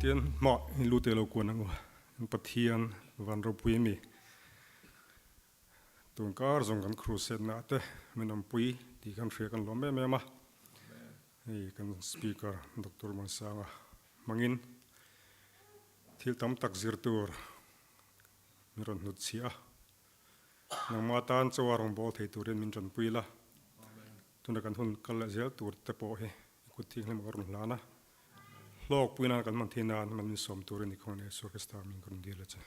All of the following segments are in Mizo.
Tian mah in lu te lo kuan ang u. In Pathian van ropui mi. Tun kar zawng kan crusade na te min awmpui tih kan hria kan lawm em em a. Hei kan speaker Doctor Mansanga hmangin thil tam tak zir tur min rawn hnut chhiah a. Nangmah tan chaw a rawngbâwl thei turin min ṭanpui la. Tuna kan hun kal leh zel tur te pawh hi i kut thianghlim ka rawn hlan a. Hlawkpui nan kan hman theih nan man min sawm turin i khawngaih Isua Krista min ka rawn dil a che.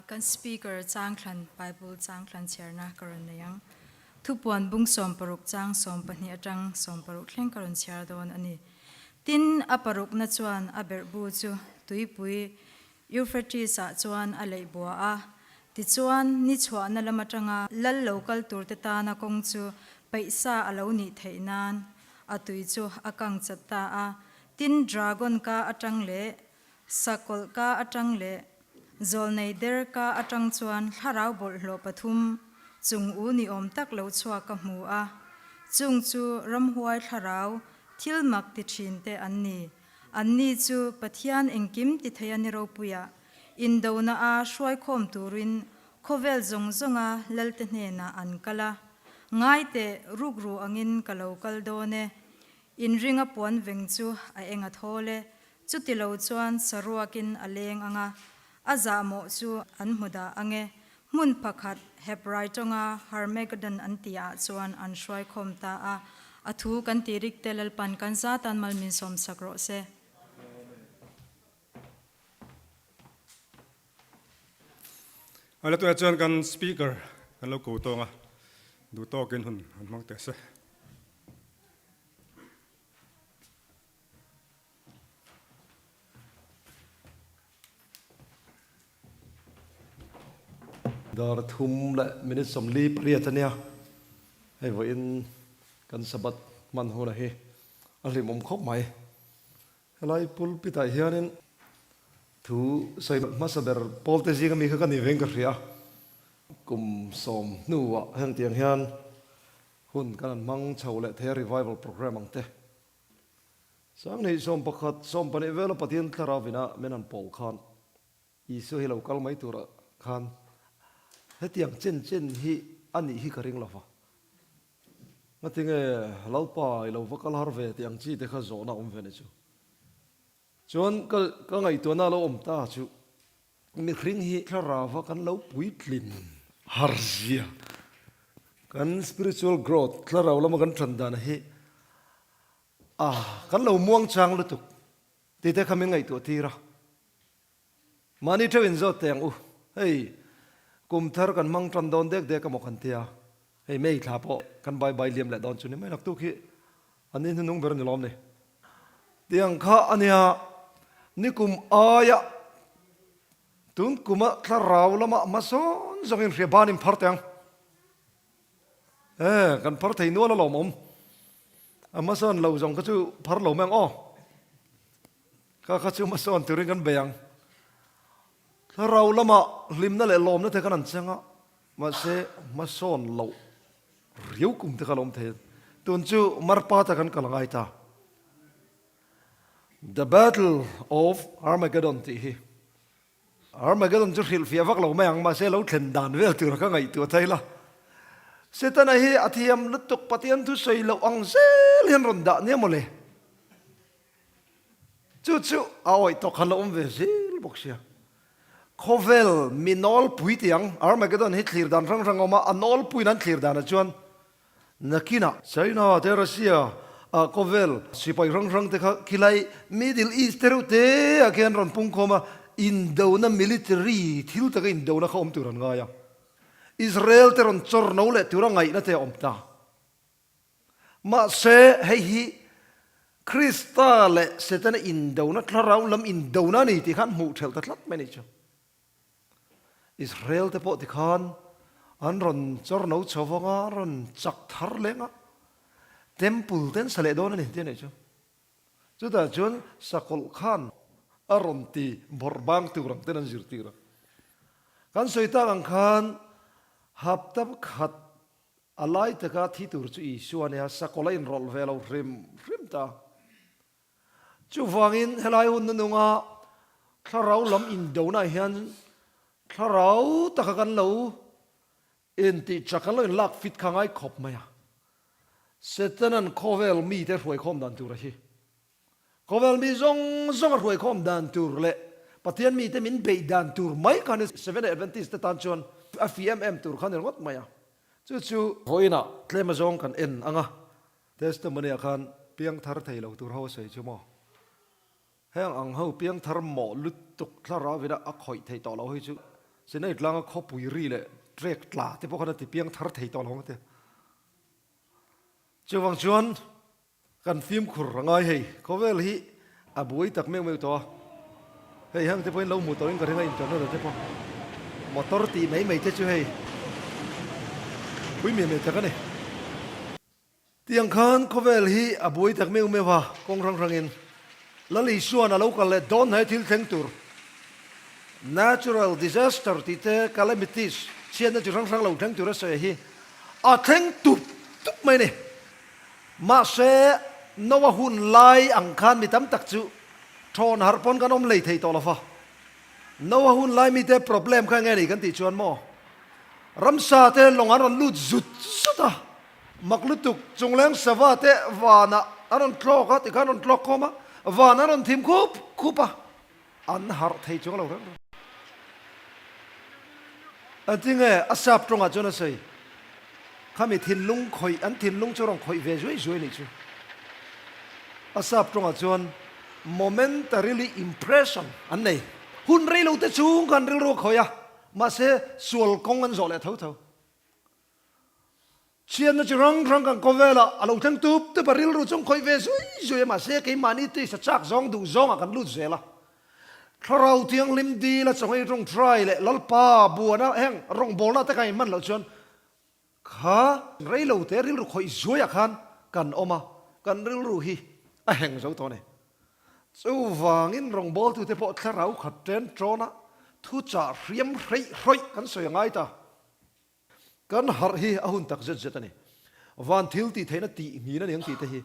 Kan speaker changthlan Bible changthlan chhiarna ka rawn nei ang. Thupuan bung 60 chang 12 atang 60 thleng ka rawn chhiar dawn a ni. Tin, a parukna chuan a berhbu chu tuipui Euphrates ah chuan a leih bua a. Tichuan, ni chhuahna lam atanga lal lo kal turte tana kawng chu peihsa a lo nih theih nan a tui chu a kang chat ta a. Tin, dragon ka atang leh Sakawlh ka atang leh zawlnei der ka atang chuan thlarau bawlhhlawh pathum chung u ni awm tak lo chhuak ka hmu a, chung chu ramhuai thlarau thil mak ti thin te an ni. Anni chu Pathian engkim ti thei a ni ropuia indona a hruaikhawm turin khawvel zawng zawnga Lalte hnenah an kal a, Ngaiteh rukru angin ka lo kal dawn e, Inringa puan veng chu a eng a thawl e, chuti lo chuan saruakin a leng ang a, a zahmawh chu an hmu dah ang e. Hmun pakhat Hebrai tawnga Harmagedon an tihah chuan an hruaikhawm ta a, a thu kan tih rik te Lalpan kan zatan mal min sawmsak rawh se. A la tunah chuan kan speaker kan lo ko tawng a, duh tawkin hun an hmang teh se. Dar thum leh minute 48 a nia, hei vawiin kan Sabbath hman hunah hi a hlimawm khawp mai. Helai pulpit ah hianin thu sawi hmasa ber pawlte zinga mi kha ka ni veng ka hria. Kum sawm hnuah hengtiang hian hun kan han hmang chho leh thei a revival programme ang te. Sanghnih 11 12 vela Pathian thlarau ina min han pawl khan Isua hi lo kal mai turah khan hetiang chen chen hi a nih hi ka ring lo va. Ngatinge Lalpa i lo va kal har ve tih ang chi te kha zawhna awm ve ni chu. Chuan ka ka ngaihtuahna lo awm ta chu mihring hi thlarauva kan lo puitlin har zia, kan spiritual growth thlarau lama kan ṭhan dan hi a kan lo muang chang lutuk tih te kha min ngaihtuah tir a. Mahni theuh in zawt teh ang u. Hei, kum thar kan hmang tan dawn dek dek emaw kan tia. Hei May thla pawh kan bai bai liam leh dawn chu ni mai naktuk hi an ni hnunung ber a ni lawm ni. Tiang kha a nia, nikum aia tun kuma thlarau lama hmasawn zawngin hria ban in phar teh ang. E, kan phar thei nual alawm awm. A hmasawn lo zawng kha chu phar lo mai ang aw. Ka kha chu hmasawn turin kan bei ang. Thlarau lamah hlimna leh lawmna te kan an cheng a, mahse hmasawn loh riau kum te kha la awm thei a. Tun chu Marpata kan kal a ngai ta. The Battle of Armageddon tih hi. Armageddon chu hrilhfiah vak lo mai ang, mahse lo thlen dan vel tura ka ngaihtuah thei la. Setana hi a thiam lutuk Pathian thusawi loh ang zel hian rawn dah nia mawle. Chu chu a awih tawk khan la awm ve zel bawk sia. Khawvel mi nawlpui tih ang, Armageddon hi thlir dan hrang hrang a awm a, a nawlpuiin an thlir danah chuan nakinah China te Russia ah khawvel sipai hrang hrang te kha khilai Middle East te reuh te ah khian rawn pungkhawm a, indona military thil taka indona kha awm tur an ngai a. Israel te rawn chawr no leh tura ngaihna te a awm ta. Mahse, hei hi Krista leh Setana indona, thlarau lam indona a ni tih khan hmuh ṭhelh ta tlat mai a nih chu. Israel te pawh tikhan an rawn chawr no chho vang a, an rawn chak thar leng a, temple te an sa leh dawn a ni tih a nih chu. Chutah chuan sakawlh khan a rawn ti bawrh bang tur ang ten an zirtir a. Kan sawi tak ang khan. Hapta khat a lai taka thi tur chu Isua nia sakawlh a inrawlh ve lo hrim hrim ta. Chuvangin helai hun nununga thlarau lam indonah hian thlarau taka kan lo intih chak kan lo inlak fit kha ngai khawp mai a. Setanan khawvel mite hruaikhawm dan tur a hi. Khawvel mi zawng zawng a hruaikhawm dan tur leh Pathian mite min beih dan tur mai kha ni Seventh-day Adventist te tan chuan a fi em em tur kha ni ringawt mai a. Chu chu vawiinah tlem azawng kan en ang a, testimony ah khan piangthar thei lo tur ho a sawi chu maw? Heng ang ho piangthar mawh lutuk thlarau ina a khawih thei tawh lo hi chu Sinai tlanga khawpui ri leh trek tla te pawh khan a ti piangthar thei tawh lo ang te. Chuvang chuan Kan fimkhur a ngai hei, khawvel hi a buai tak meuh meuh tawh a, hei hang te pawhin lo hmuh tawhin ka ring a internet ah te pawh motor tih mai mai te chu hei pui miah miah tak a ni. Tiang khan khawvel hi a buai tak meuh meuh a, kawng hrang hrangin Lal Isuan a lo kal leh dawn hnai thil thleng tur natural disaster tih te calamities chhiatna chi hrang hrang lo thleng tur a sawi hi a thleng tup tup mai a ni. Mahse, Noah hun lai ang khan mi tam tak chu thawn harh pawn kan awm lei thei tawh lo va. Noah hun lai mite problem kha enge ni kan tih chuan maw? Ramsa te lawng an rawn lut zut zut a, mak lutuk chungleng sava te vanah an rawn tlawk a, tikhan an rawn tlawk khawm a, van an rawn thim khup khup a. An harh thei chuang lo reng reng. A ti nge a sap tawngah chuan a sawi, Khami thinlung khawih, an thinlung chu rawn khawih ve zuai zuai nih chu. A sap tawngah chuan momentarily impression an nei. Hun rei lo te chung khan rilru a khawih a, mahse sual kawng an zawh leh tho tho. Chhiatna chi rang rang kan khawvelah a lo thleng tup tup a, rilru chung khawih ve zui zui a, mahse keimahni tisa chak zawng duh zawngah kan lut zel a. Thlarau Thianghlim dil a chawngei rawng try leh Lalpa buana heng rawngbawlna te kan inhman loh chuan kha rei lo te rilru khawih zuaiah khan kan awm a, kan rilru hi a heng zo tawh a ni. Chuvangin rawngbawltute pawh thlarau khat ṭen ṭawna thuchah hriam hreih hrawih kan sawi a ngai ta. Kan harh hi a hun tak zet zet a ni. Van thil tih theihna tih nghin a ni ang tih te hi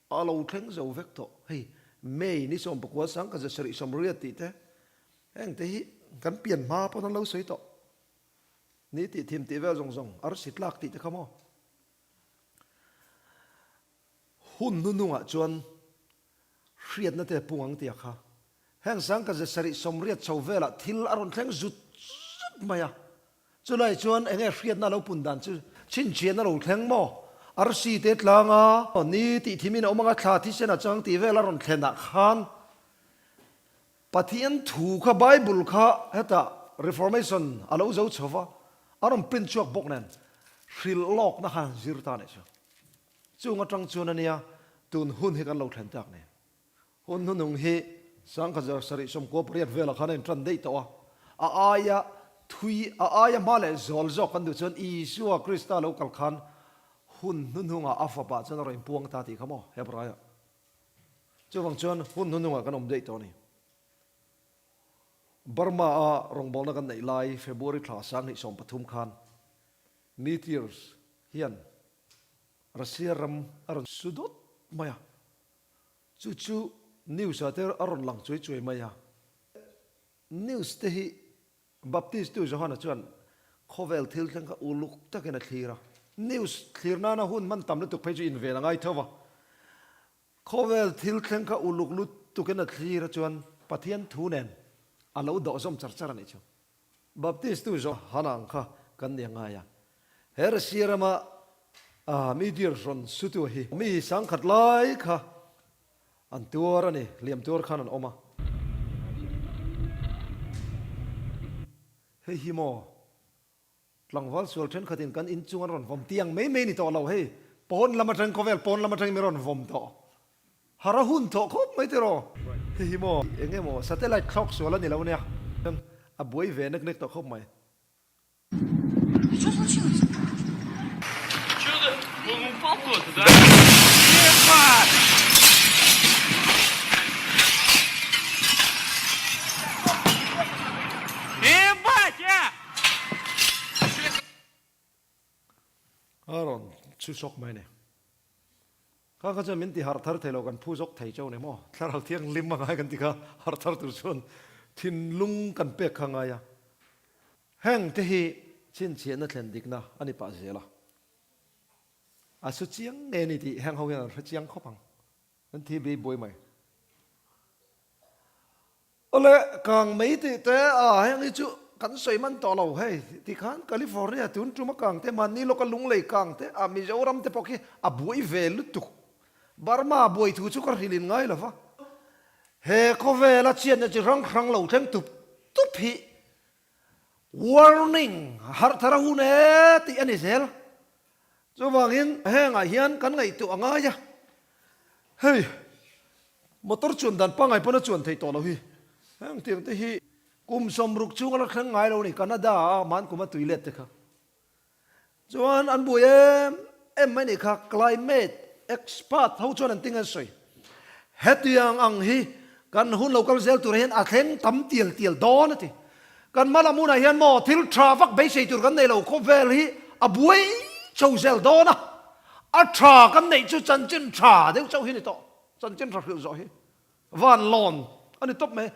a lo thleng zo vek tawh. Hei May ni 19 sang ka zesarih 80 tih te heng te hi kan pian hma pawn an lo sawi tawh. Ni tih thim tih vel zawng zawng arsi tlak tih te kha maw. Hun hnuhnungah chuan hriatna te pung ang tia kha heng sangka zesarih 80 chho velah thil a rawn thleng zut zut mai a. Chulai chuan enge hriatna lo pun dan chu chhinchhiahna lo thleng maw? Arsi te tlanga ni tih thimin a awm anga thla thisen a chang tih vel a rawn thlenah khan Pathian thu kha Bible kha hetah Reformation a lo zo chho va, a rawn print chhuak bawk nen hrilh lawkna kha an zir ta nih chu. Chung atang chuan a nia tun hun hi kan lo thlen tak ni. Hun hnunung hi 1798 velah khan a intan daih tawh a, a aia thui, a aia hma leh zawl zawk kan duh chuan Isua Krista lo kal khan hun hnuhnungah a fapa chuan a rawn inpuang ta tih kha maw Hebraiah. Chuvang chuan hun hnuhnungah kan awm daih tawh a ni. Burma-a rawngbawlna kan neih lai February thla 2013 khan meteors hian Russia ram a rawn su dawt mai a. Chu chu news ah te a rawn lang chuai chuai mai a. News te hi Baptist tu Johana chuan khawvel thil thleng kha uluk takin a thlir a. News thlir nana hun hman tam lutuk phei chu inven a ngai tho va. Khawvel thil thleng kha uluk lutukin a thlir a chuan Pathian thu nen a lo dawh zawm char char a nih chu. Baptist tu Johana ang kha kan ni a ngai a. He Russia rama meteor rawn sutu hi mi sangkhat lai kha an tuar a ni, hliam tuar khan an awm a. Hei hi maw tlangval sual thenkhatin kan inchung an rawn vawm tiang mai mai ni tawh lo hei, pawn lam atang khawvel pawn lam atangin min rawn vawm tawh. Har a hun tawh khawp mai tiraw? Hei hi maw eng emaw satellite thlawk sual a ni lo nia, a buai ve nek nek tawh khawp mai. A rawn chhu sawk mai ni. Kha kha chuan min ti harh thar thei lo, kan phu zawk thei chauh ni maw? Thlarau thianghlim a ngai kan ti kha, harh thar tur chuan thinlung kan pek kha a ngai a. Heng te hi chhinchhiahna thlen dikna a ni pah zel a. A su chiang nge ni tih heng ho hian an hre chiang khawp ang. An thi bei buai mai. Awle, kang mai tih te a, heng hi chu kan sawi man tawh lo hei ti khan California tun tuma kang te mahni lawka lunglei kang te a Mizoram te pawh khi a buai ve lutuk. Burma buai thu chu ka hrilhin ngai lo va. He khawvela chhiatna chi hrang hrang lo thleng tup tup hi warning harh thar a hun e tih a ni zel. Chuvangin hengah hian kan ngaihtuah a ngai a, hei motor chuan dan pangngai pawn a chuan theih tawh lo hi, heng tiang te hi kum 60 chhung a la thleng ngai lo a ni, Canada a man kum a tui let te kha. Chuan an buai em em mai nih kha, climate expert ho chuan an ting an sawi. Hetiang ang hi kan hun lo kal zel turah hian a thleng tam tial tial dawn a ti. Kan hma lam hunah hian maw thil tha vak beisei tur kan nei lo, khawvel hi a buai chho zel dawn a, a tha kan neih chu chanchin tha deuh chauh hi a ni tawh, chanchin tha hrilh zawh hi van lawn a ni tawp mai.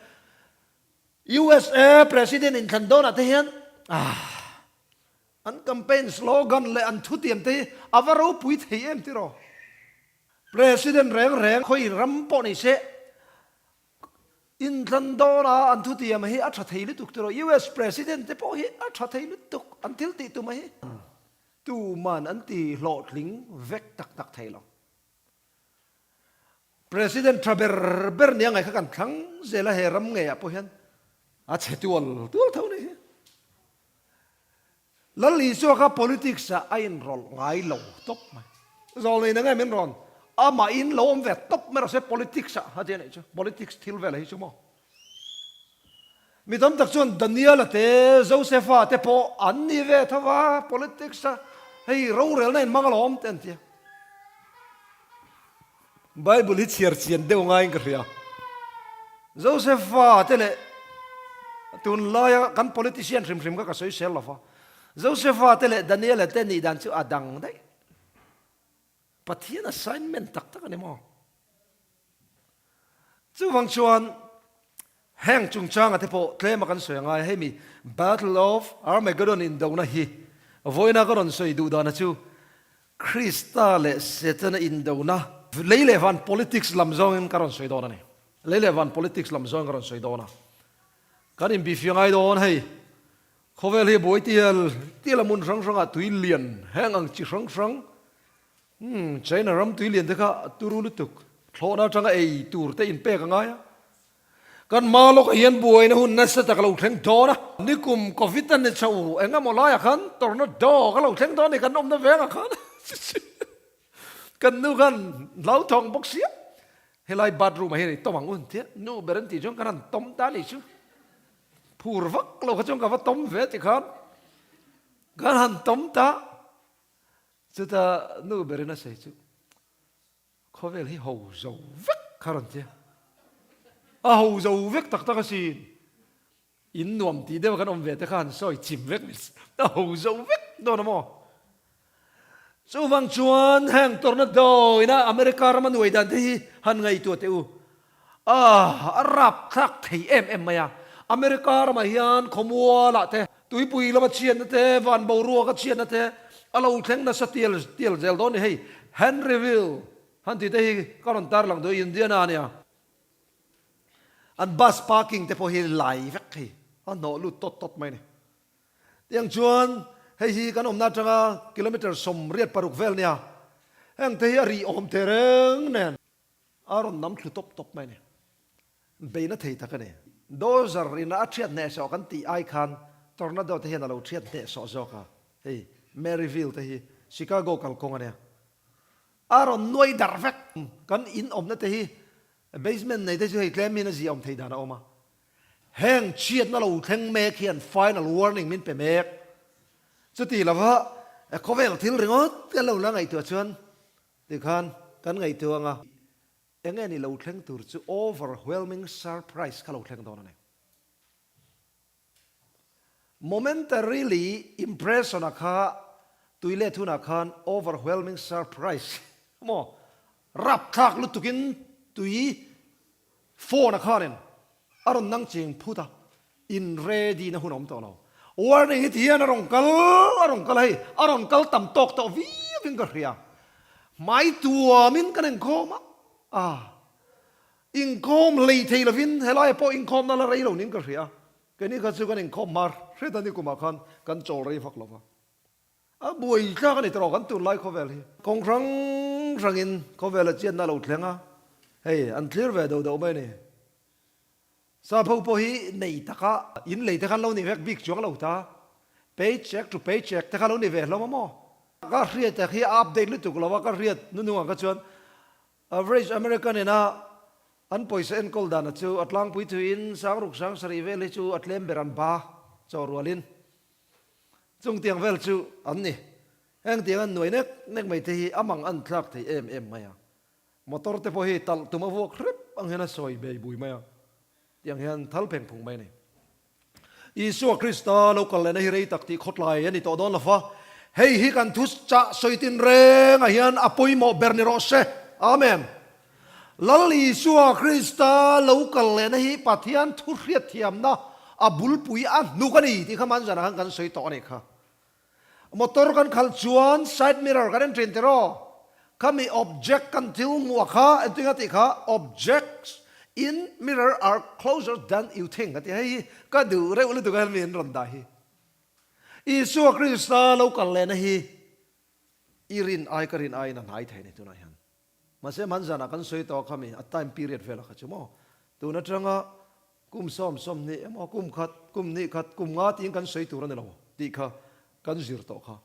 USA President inthlan dawnah te hian an campaign slogan leh an thutiam te hi a va ropui thei em tiraw? President reng reng khawi ram pawh ni se inthlan dawna an thutiam hi a tha thei lutuk tiraw? US President te pawh hi a tha thei lutuk an thil tih tum hi tuman an ti hlawhtling vek tak tak thei lo. President tha ber ber nia ngaih kha kan thlang zel a, he ram ngeiah pawh hian a chhe tual tual tho ni hi. Lal Isua kha politics ah a inrawlh ngai lo tawp mai. Zawlnei na nge min rawn amah in lo awm ve tawp mai rawh se politics ah a ti a nih chu, politics thil vel hi chu maw. Mi tam tak chuan Daniela te, Josefa te pawh an ni ve tho va, politics a hei rorelna in hmang alawm te an ti a. Bible hi chhiar chian deuh ngaiin ka hria. Josefa te leh tunlaia kan politician hrim hrim kha ka sawi sel lo va, Josefa te leh Daniela te nih dan chu a dang daih. Pathian assignment tak tak a ni maw? Chuvang chuan heng chungchanga te pawh tlema kan sawi angai, hei mi Battle of Armageddon indona hi vawiina ka rawn sawi duh dana chu Krista leh Setana indona lei leh van politics lam zawngin ka rawn sawi dawn a ni. Lei leh van politics lam zawngin ka rawn sawi dawn a. Kan inbihfiah ngai dawn hei. Khawvel hi buai tial tial a hmun hrang hrangah tui lian heng ang chi hrang hrang Umm, China ram tui lian te kha a turu lutuk, thlawhna atanga ei tur te inpek a ngai a. Kan hma lawkah hian buaina hun nasa tak a lo thleng dawn a. Nikum Covid a ni chho eng emaw laiah khan tornado ka lo thleng dawn a ni kan awmna vengah khan. Kan nu khan hlauthawng bawk sia, helai bathroom ah hian i tawm ang u an tia, nu ber an tih chuan kan han tawm ta a nih chu. Phur vak lo kha chuan ka va tawm ve ti khan kan han tawm ta. Chuta nu berin a sawi chu, Khawvel hi ho zo vek kha rawn tia. A ho zo vek tak tak asin. In nuam tih deuh kan awm ve te kha han sawi chim vek ni. A ho zo vek dawn a maw? Chuvang chuan heng tornado ina America rama nuai dan te hi han ngaihtuah teh u. A rapthlak thei em em mai a. America ramah hian khawmualah te, tuipui lama chhiatna te, van boruaka chhiatna te a lo thleng nasa tial tial zel dawn ni. Hei Henryville han tih te hi ka rawn tarlang duh Indiana a nia. An bus parking te pawh hi lai vek hei a hnawh lut tawt tawt mai a ni. Tiang chuan hei hi kan awmna atanga kilometre 86 vel nia. Heng te hi a rih awm tehreng nen. A rawn nam thlu tawp tawp mai a ni. Beina thei tak a ni. Dozer in a thiat hnehsawh kan tih ai khan tornado te hian a lo thiat hnehsawh zawk a. Hei Maryville te hi Chicago kalkawng a nia. A rawn nuai darh vek. Kan in awmna te hi basement nei te chu hei tlem in a ziah awm thei dan a awm a. Heng chhiatna lo thleng mek hian final warning min pe mek. Chuti lova khawvel thil ringawt kan lo la ngaihtuah chuan Tikhan kan ngaihtuah anga eng nge ni lo thleng tur chu overwhelming surprise kha lo thleng dawn a ni. Momentarily impression-a kha Tui let hunah khan overwhelming surprise maw rapthlak lutukin tui phone a khanin a rawn nang ching phut a, in ready na hun a awm tawh lo. Warning hi ti hian a rawn kal a rawn kal a hei a rawn kal tam tawk tawh viau in ka hria. Hmai tuamin kan inkhawm a, ah inkhawm hlei thei lovin helaiah pawh inkhawmna la rei lo niin ka hria. Keini kha chu kan inkhawm hmar hret a ni kumah khan kan chawl rei vak lova. A buai tlak a ni tawh kan tunlai khawvel hi. Kawng hrang hrangin khawvela chiatna a lo thleng a, hei an thlir ve do do mai a ni. Sapho pawh hi nei taka in lei te khan lo ni vek bik chuang lo ta. Pay check to pay check te kha lo ni ve hlawm a maw? Ka hriat hi a update lutuk lo a, ka hriat nuhnungah kha chuan Average American ina an pawisa enkawl dana chu a tlangpui thuiin sangruk sang sarih vel hi chu a tlem ber an ba chaw rualin chung tiang vel chu an ni. Heng tiang an nuai nek nek mai te hi a mang an thlak thei em em mai a. Motor te pawh hi talh tum a vuak hrep ang hian a sawi bei bui mai a. Tiang hian thal pheng phung mai a ni. Isua Krista lo kal lehna hi rei tak tih khawtlai a ni tawh dawn lo va, hei hi kan thu chah sawi tin rengah hian a pawimawh ber ni rawh se. Amen. Lal Isua Krista lo kal lehna hi Pathian thu hriatthiamna a bulpui a hnuk a ni tih kha hmanzanah khan kan sawi tawh a nih kha. Motor kan khalh chuan side mirror kan en thin tiraw? Khami object kan thil hmuh a kha enting a tih kha objects in mirror are closer than you think a ti. Hei hi ka duh reuh lutuk a hemi an rawn dah hi. Isua Krista lo kal lehna hi i rin ai ka rin aiin a hnai thei a ni tunah hian. Mahse hmanzanah kan sawi tawh khami a time period velah kha chu maw tun atanga kum 20 emaw kum khat kum hnih khat kum nga tiin kan sawi tur a ni lo tih kha kan zir tawh kha.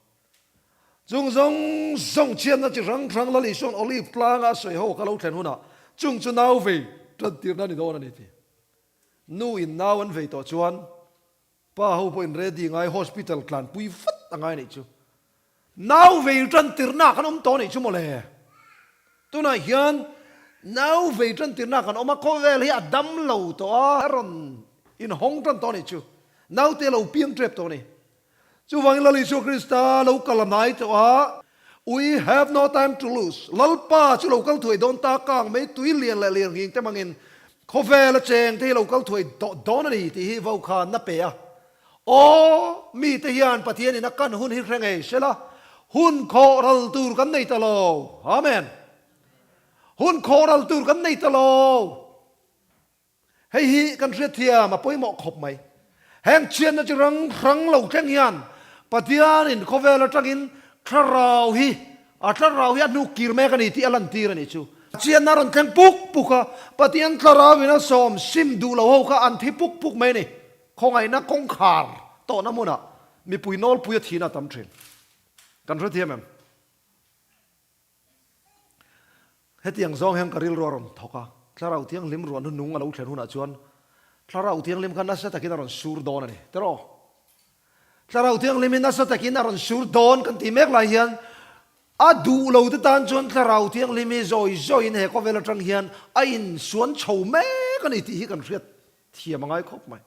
Chung zawng zawng chhiatna chi hrang hrang Lal Isua'n Olive tlanga a sawi ho kha lo thlen hunah chung chu nau vei tan tirna a ni dawn a ni ti. Nu in nau an vei tawh chuan Pa ho pawhin ready ngai hospital tlanpui vat a ngai anih chu. Nau vei tan tirna kan awm tawh anih chu mawle. Tunah hian nau vei tan tirna kan awm a, khawvel hi a dam lo tawh a, a rawn inhawng tan tawh anih chu. Naute a lo piang tep tawh a ni. Chuvangin Lal Isua Krista lo kal a hnai tawh a, We have no time to lose, Lalpa chu lo kal thuai dawn ta kang mai tui lian leh lian nghing te hmangin khawvel a cheng te hi lo kal thuai tawh dawn a ni tih hi vokhan a pe a. Aw, mite hian Pathianin a kan hun hi hre ngei sela, hun khawh ral tur kan nei ta lo. Amen. Hun khawh ral tur kan nei ta lo. Hei hi kan hriatthiam a pawimawh khawp mai. Heng chhiatna chi rang hrang lo thleng hian Pathianin khawvel atangin thlarau hi a thlarau hi a hnuk kir mek a ni tih a lantir a nih chu. Chhiatna a rawn thleng puk puk a, Pathian thlarauin a sawm sim duh lo ho kha an thi puk puk mai a ni. Khawngaihna kawngkhar tawhna hmunah mipui nawlpui a thihna a tam thin. Kan hrethiam em? Hetiang zawng hian ka rilru a rawn thawk a, Thlarau Thianghlim ruah hnunung a lo thlen hunah chuan Thlarau Thianghlim kha nasa takin a rawn sur dawn a ni. Tiraw? Thlarau Thianghlim hi nasa takin a rawn sur dawn kan tih mek lai hian a duh lo te tan chuan Thlarau Thianghlim hi zawi zawiin he khawvel atang hian a insuan chho mek a ni tih hi kan hriat thiam a ngai khawp mai.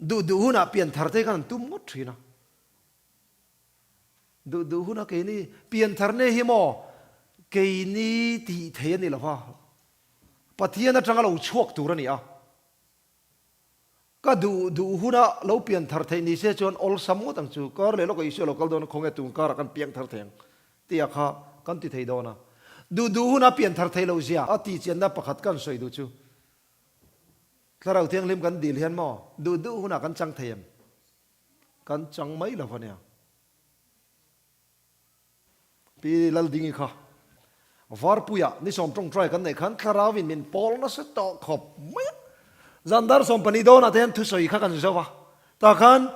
Duh duh hunah pianthar te hi kan han tum ngawt thin a. Duh duh huna keini pianthar nei hi maw keini tih thei a ni lo va, Pathian atanga lo chhuak tur a ni a. Ka duh duh huna lo pianthar theih ni se chuan awlsam ngawt ang chu, kar leh lawk a Isua lo kal dawn a, khawnge tun karah kan piangthar thei ang tih ah kha kan ti thei dawn a. Duh duh huna pianthar thei lo zia a tihchianna pakhat kan sawi duh chu Thlarau Thianghlim kan dil hian maw duh duh hunah kan chang thei em? Kan chang mai lo a nia. Pi Laldingi kha Varpuia ni sawm tawngtai kan neih khan thlarauin min pawl nasa tawh khawp mai a. Zandar 12 dawnah te hian thusawi kha kan zo a. Tah khan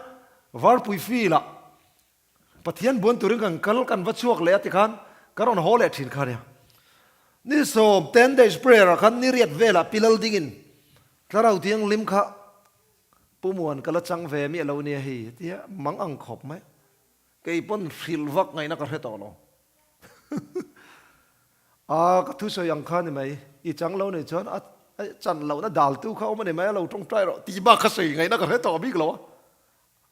Varpui field-ah Pathian buan turin kan kal kan va chhuak leh a tikhan ka rawn haw leh thin kha nia. Ni sawm ten days prayer ah khan ni riat velah Pi Laldingin thlarau thianghlim kha Pu Muan ka la chang ve miah lo nia hei tia mang ang khawp mai. Kei pawn hrilh vak ngaihna ka hre tawh lo. A ka thusawi ang kha ni mai, i chang lo nih chuan a chan lohna daltu kha awm a ni mai a lo tawngtai rawh tih bak ka sawi ngaihna ka hre tawh bik lo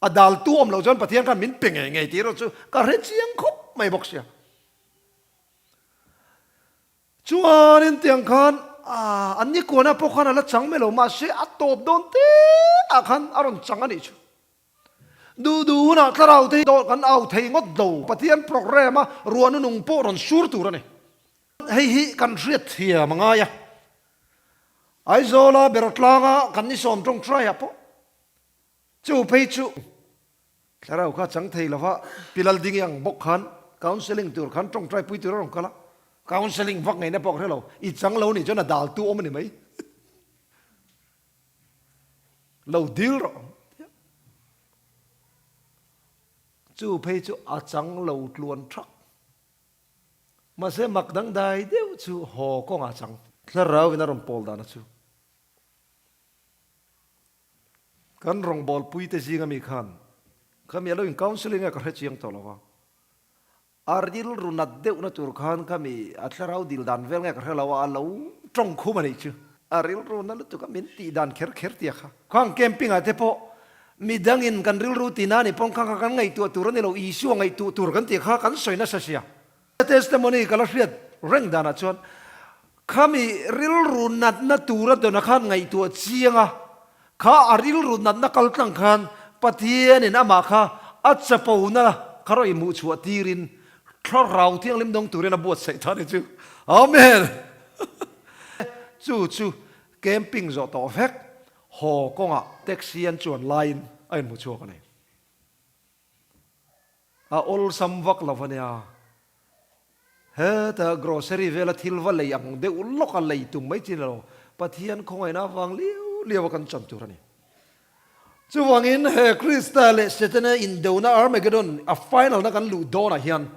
a. A daltu awm loh chuan Pathian khan min pe ngei ngei tih erawh chu ka hre chiang khawp mai bawk sia. Chuanin tiang khan an ni kuana pawh khan a la chang mai lo, mahse a tawp dawn te ah khan a rawn chang a nih chu. Duh duh hunah thlarau te hi kan au thei ngawt lo, Pathian programme a ruahnu nung pawh rawn sur tur a ni. Hei hi kan hriat thiam a ngai a, Aizawla Berawtlanga kan ni sawm tawngtai ah pawh Chu phei chu thlarau kha chang thei lova Pi Laldingi ang bawk khan counselling tur khan tawngtai pui tur a rawn kal a, counselling vak ngaihna pawh ka hre lo, i chang lo nih chuan a dal tu awm a ni mai. Lo dil rawh ang tia. Chu phei chu a chang lo tluan thak. Mahse mak dangdai deuh chu haw kawngah chang. Thlarau in a rawn pawl dan a chu. Kan rawngbawlpuite zinga mi khan khami a lo in counselling a ka hre chiang tawh lo va, a rilru nat deuhna tur khan khami a thlarau dil dan vel nge ka hre lo a, a lo tawng khum a nih chu. A rilru na lutuk a min tih dan kher kher tia kha. Khang camping ah te pawh midangin kan rilru ti na ni pawn kha kha kan ngaihtuah tur a ni lo, Isua ngaihtuah tur kan tih kha kan sawi nasa sia. Testimony ka la hriat reng danah chuan khami rilru natna tura dawna khan ngaihtuah chiang a, kha a rilru natna kal tlang khan Pathianin amah kha a chapona kha rawh inhmuh chhuah tirin Thlarau Thianghlim dawng turin a buatsaih ta ni chu. Amen! Chu chu camping zawh tawh vek haw kawngah taxi an chuan laiin a inhmu chhuak a ni. A awlsam vak lo ania. Heta grocery vela thil va lei ang deuh lawk a lei tum mai chi ni lo. Pathian khawngaihna avang liau liau a kan chan tur a ni. Chuvangin he Krista leh Setana indona Armageddon a final na kan luh dawnah hian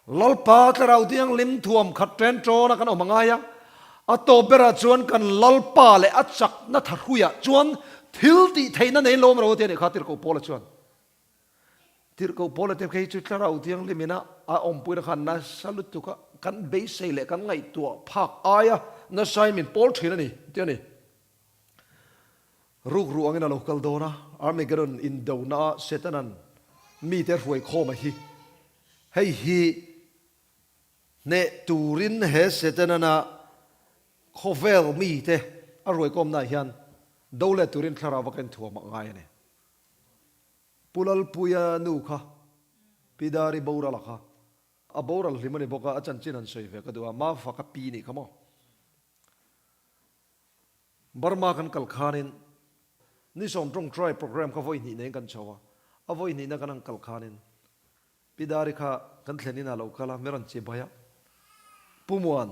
Lalpa Thlarau Thianghlim thuam khat ṭen ṭawna kan awm a ngai a, a tawp berah chuan kan Lalpa leh a chakna thahruiah chuan thil tih theihna nei lawm ro a ti a nih kha Tirhkoh Paula chuan. Tirhkoh Paula te phei chu Thlarau Thianghlim ina a awmpuina khan nasa lutuk a, kan beisei leh kan ngaihtuah phak aia nasain min pawl ṭhin a ni, ti a ni. Rukru angin a lo kal dawn a, Armageddon indonaah Setanan mite hruai khawm a hi. Hei hi hneh turin he Setanana khawvel mite a hruaikhawmnaah hian do let turin thlarau va ken thuam a ngai a ni. Pu Lalpuia nu kha, Pi Dari boral a kha, a boral hlim a ni bawk a, a chanchin han sawi ve ka duh a, Mafa ka pi nih kha maw? Burma kan kal khanin ni sawm tawngtai program kha vawi hnih neiin kan chho a, a vawi hnihna kan han kal khanin Pi Dari kha kan thlen inah lo kal a, mi rawn chibai a, Pu Muan,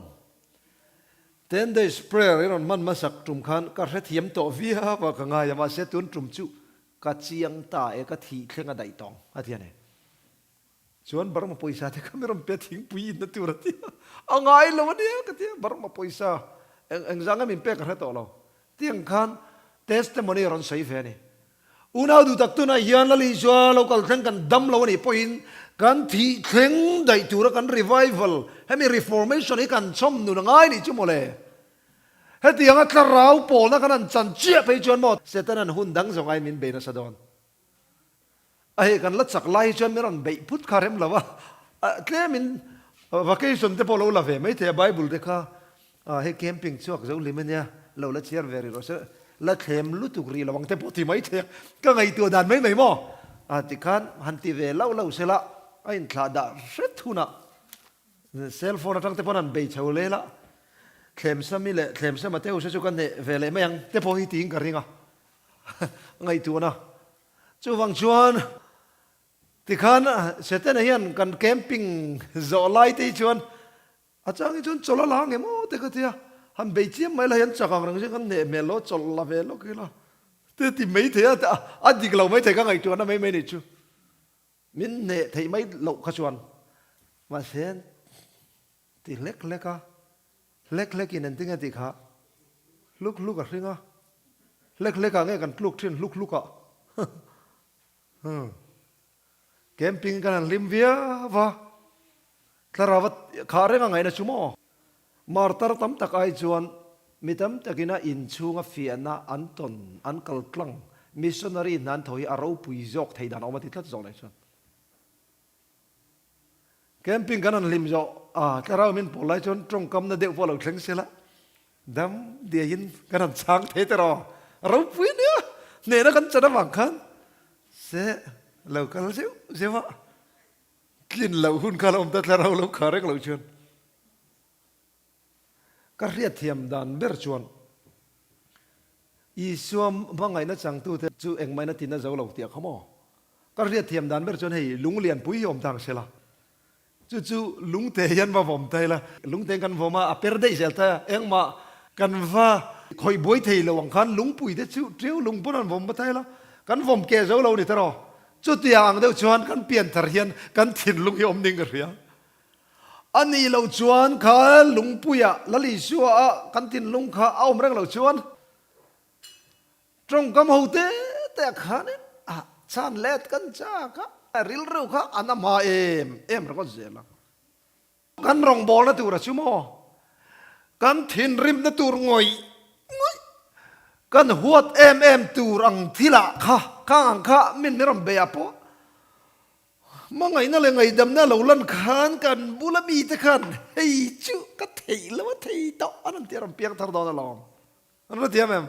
ten days prayer i rawn hman hmasak tum khan ka hrethiam tawh viau a ka ngai a, mahse tun tum chu ka chiang ta e, ka thih thleng a daih tawng a ti a ni. Chuan Burma pawisa te kha mi rawn pe thingpui inna tur a ti a, a ngai lo a nia ka ti a, Burma pawisa eng engzah nge min pek ka hre tawh lo. Tiang khan testimony a rawn sawi ve a ni. Unau duh tak tunah hian Lal Isua lo kal thleng kan dam lo a nih pawhin kan thih thleng daih tura kan revival, hemi reformation hi kan chhawm nun a ngai nih chu mawle. Hetianga thlarau pawlna kan han chan chiah phei chuan maw Setanan hun dang zawng aiin min bei nasa dawn. A hei kan la chak lai hi chuan min rawn beih phut kha rem lo a, tlemin vacation te pawh lo la ve mai thei a, Bible te kha hei camping chhuak zo hlim ania lo la chhiar ve rih rawh se, la thlem lutuk rih lo ang te pawh ti mai thei a, ka ngaihtuah dan mai mai maw? Tikhan han ti ve lauh lauh se la, a inthlah dah hret hunah cell phone atang te pawn han bei chho lel a, thlemsami leh thlemsama te ho se chu ka hneh ve leh mai ang te pawh hi tiin ka ring a, ngaihtuahna. Chuvang chuan tikhan Setana hian kan camping zawh lai te hi chuan a chang hi chuan chawlh a la ngem aw te ka tia, han bei chiam mai la hian chak ang reng chuan kan hneh hmel lo chawlh la ve lawk ila te ti mai thei a, a dik lo mai thei ka ngaihtuahna mai mai ni chu. Min hneh theih mai loh kha chuan mahse ti hlek hlek a, hlek hlek in engtin nge tih kha hluk hluk a hring a, hlek hlek ah nge kan tluk thin hluk hluk ah Camping kan han hlim viau va, thlarau a khah reng a ngaihna chu maw? Martar tam tak ai chuan mi tam takin a inchhunga fiahna an tawn an kal tlang. Missionary hna an tho hi a ropui zawk thei dan a awm a ti tlat zawk leh chuan. Camping kan han hlim zawh a, thlarau min pawl lai chuan tawngkamna deuh pawh a lo thleng sela, dam diaiin kan han chhang thei ta rawh. Ropui a nia, hnehna kan chan avang khan se lo kal zeuh zeuh a, tlin loh hun kha a lo awm ta, thlarau lo khar reng loh chuan. Ka hriatthiam dan ber chuan Isua hmangaihna changtute chu engmahina tina zo lo tih a kha maw? Ka hriatthiam dan ber chuan hei lung lianpui hi awm tang sela, chu chu lungte hian va vawm ta ila, lungte kan vawm a, a per daih zel ta a, engmah kan va khawih buai thei lo ang khan lungpui te chu tiu lung pawn an vawm va ta ila, kan vawm keh zo lo ni ta rawh. Chutiang ang deuh chuan kan pianthar hian kan thinlung hi awm ding ka hria. A nih loh chuan kha lungpuiah Lal Isua a kan thinlung kha a awm reng loh chuan tawngkam ho te te ah khanin a chhan let kan chak a, rilru kha a na hma em em ringawt zel a. Kan rawngbawlna tura chu maw kan thinrimna tur ngawih ngawih kan huat em em tur ang thilah kha khang ang kha min min rawn beih ah pawh Hmangaihna leh ngaihdamna lo lan khan kan bula mite khan hei chu ka theih lo a thei tawh an rawn ti a rawn piang thar dawn alawm. An rawn ti em em?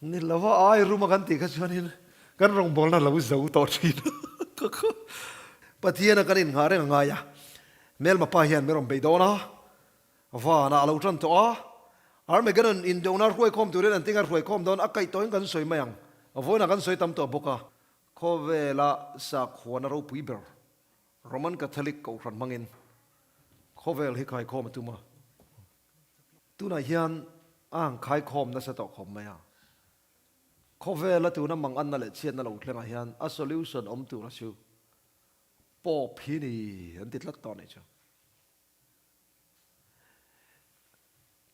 Ni lova ai rum a kan tih kha chuanin kan rawngbawlna lo zo tawh thin a. Pathiana kan innghah reng a ngai a, Hmelma pa hian min rawn bei dawn a, vanah a lo tan tawh a, Armageddon indona hruaikhawm turin an tinga hruaikhawm dawn a kaih tawhin kan sawi mai ang. Vawiinah kan sawi tam tawh bawk a, khawvela sakhuana ropui ber Roman Catholic kohhran hmangin khawvel hi khaikhawm a tum a, tunah hian a han khaikhawm nasa tawh khawp mai a. Khawvela tuna manganna leh chhiatna lo thlengah hian a solution awm tura chu Pope hi ni an ti tlat tawh a nih chu.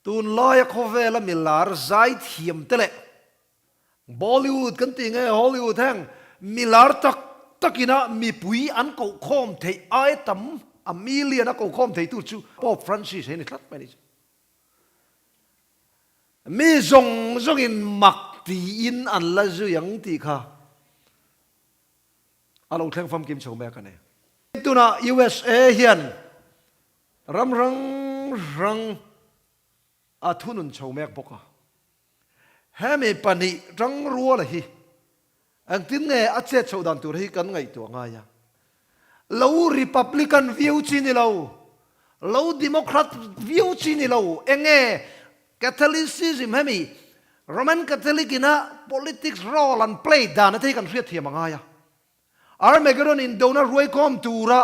Tunlaia khawvela milar zaithiam te leh Bollywood kan tih nge Hollywood heng milar tak takina mipui an kohkhawm theih ai tam a million a kohkhawm theitu chu Pope Francis hi a ni tlat mai a ni chu. Mi zawng zawngin mak tiin an la zui ang tih kha a lo thleng famkim chho mek a ni. Tunah USA hian ram hrang hrang a thunun chho mek bawk a. Hemi pahnih tangruala hi engtin nge a chet chhoh dan tur hi kan ngaihtuah ngai a. Lo Republican viau chi ni lo, lo Democrat viau chi ni lo, enge Catholicism hemi Roman Catholic ina politics role an play dan a te hi kan hriatthiam a ngai a. Armageddon indona ruaikhawm tura